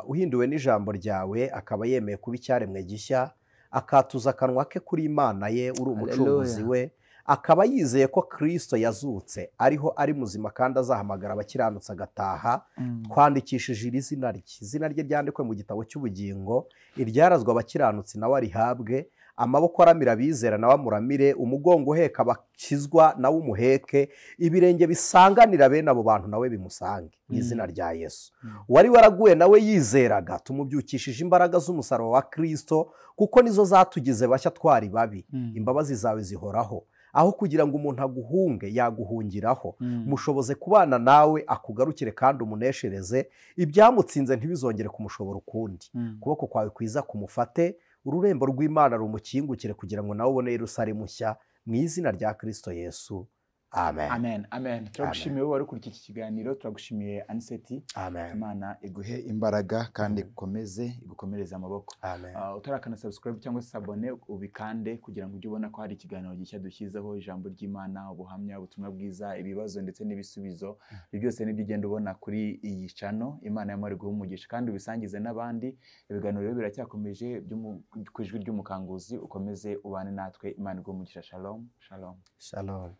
uhinduwe n'ijambo ryawe, akaba yemeye kuba icyaremwe gishya, akatuza akanwa ke kuri Imana ye, uri umucunguzi we, akaba yizeye ko Kristo yazutse ariho ari muzima kandi azahamagara abakiranutse agataha. Twandikishije iri zina rye, izina rye ryandikwe mu gitabo cy'ubugingo, iryarazwa abakiranutsi nawe arihabwe, amaboko aramira abizera nawe amuramire, umugongo uheka abakizwa nawe umuheke, ibirenge bisanganira bene abo bantu nawe bimusange, mu izina rya Yesu. Wari waraguye nawe yizeraga, tumubyukishije imbaraga z'umusaraba wa Kristo, kuko nizo zatugize bashya twari babi. Imbabazi zawe zihoraho. Aho kugira ngo umuntu aguhunge yaguhungiraho. Mushoboze kubana nawe akugarukire kandi umuneshereze, ibyamutsinze ntibizongere kumushobora ukundi. Ukuboko kwawe kwiza kumufate, ururembo rw'Imana rumukingukire kugira ngo nawe ubone Yerusalemu nshya, mu izina rya Kristo Yesu. Amen.
Amen. Amen. Turagushimiye wowe wari ukurikiye iki kiganiro, turagushimiye Aniseti.
Amen.
Imana iguhe imbaraga kandi ikomeze igukomereze amaboko.
Amen.
Utarakana subscribe cyangwa se abone ubikande kugira ngo ujye ubona ko hari ikiganiro gishya dushyizeho, ijambo ry'Imana, ubuhamya, ubutumwa bwiza, ibibazo ndetse n'ibisubizo. Ibyo byose nibyo ugenda ubona kuri iyi channel. Imana y'amahoro iguhe umugisha kandi ubisangize n'abandi. Ibiganiro rero biracyakomeje ku ijwi ry'umukanguzi, ukomeze ubane natwe. Imana iguhe umugisha. Shalom. Shalom.
Shalom.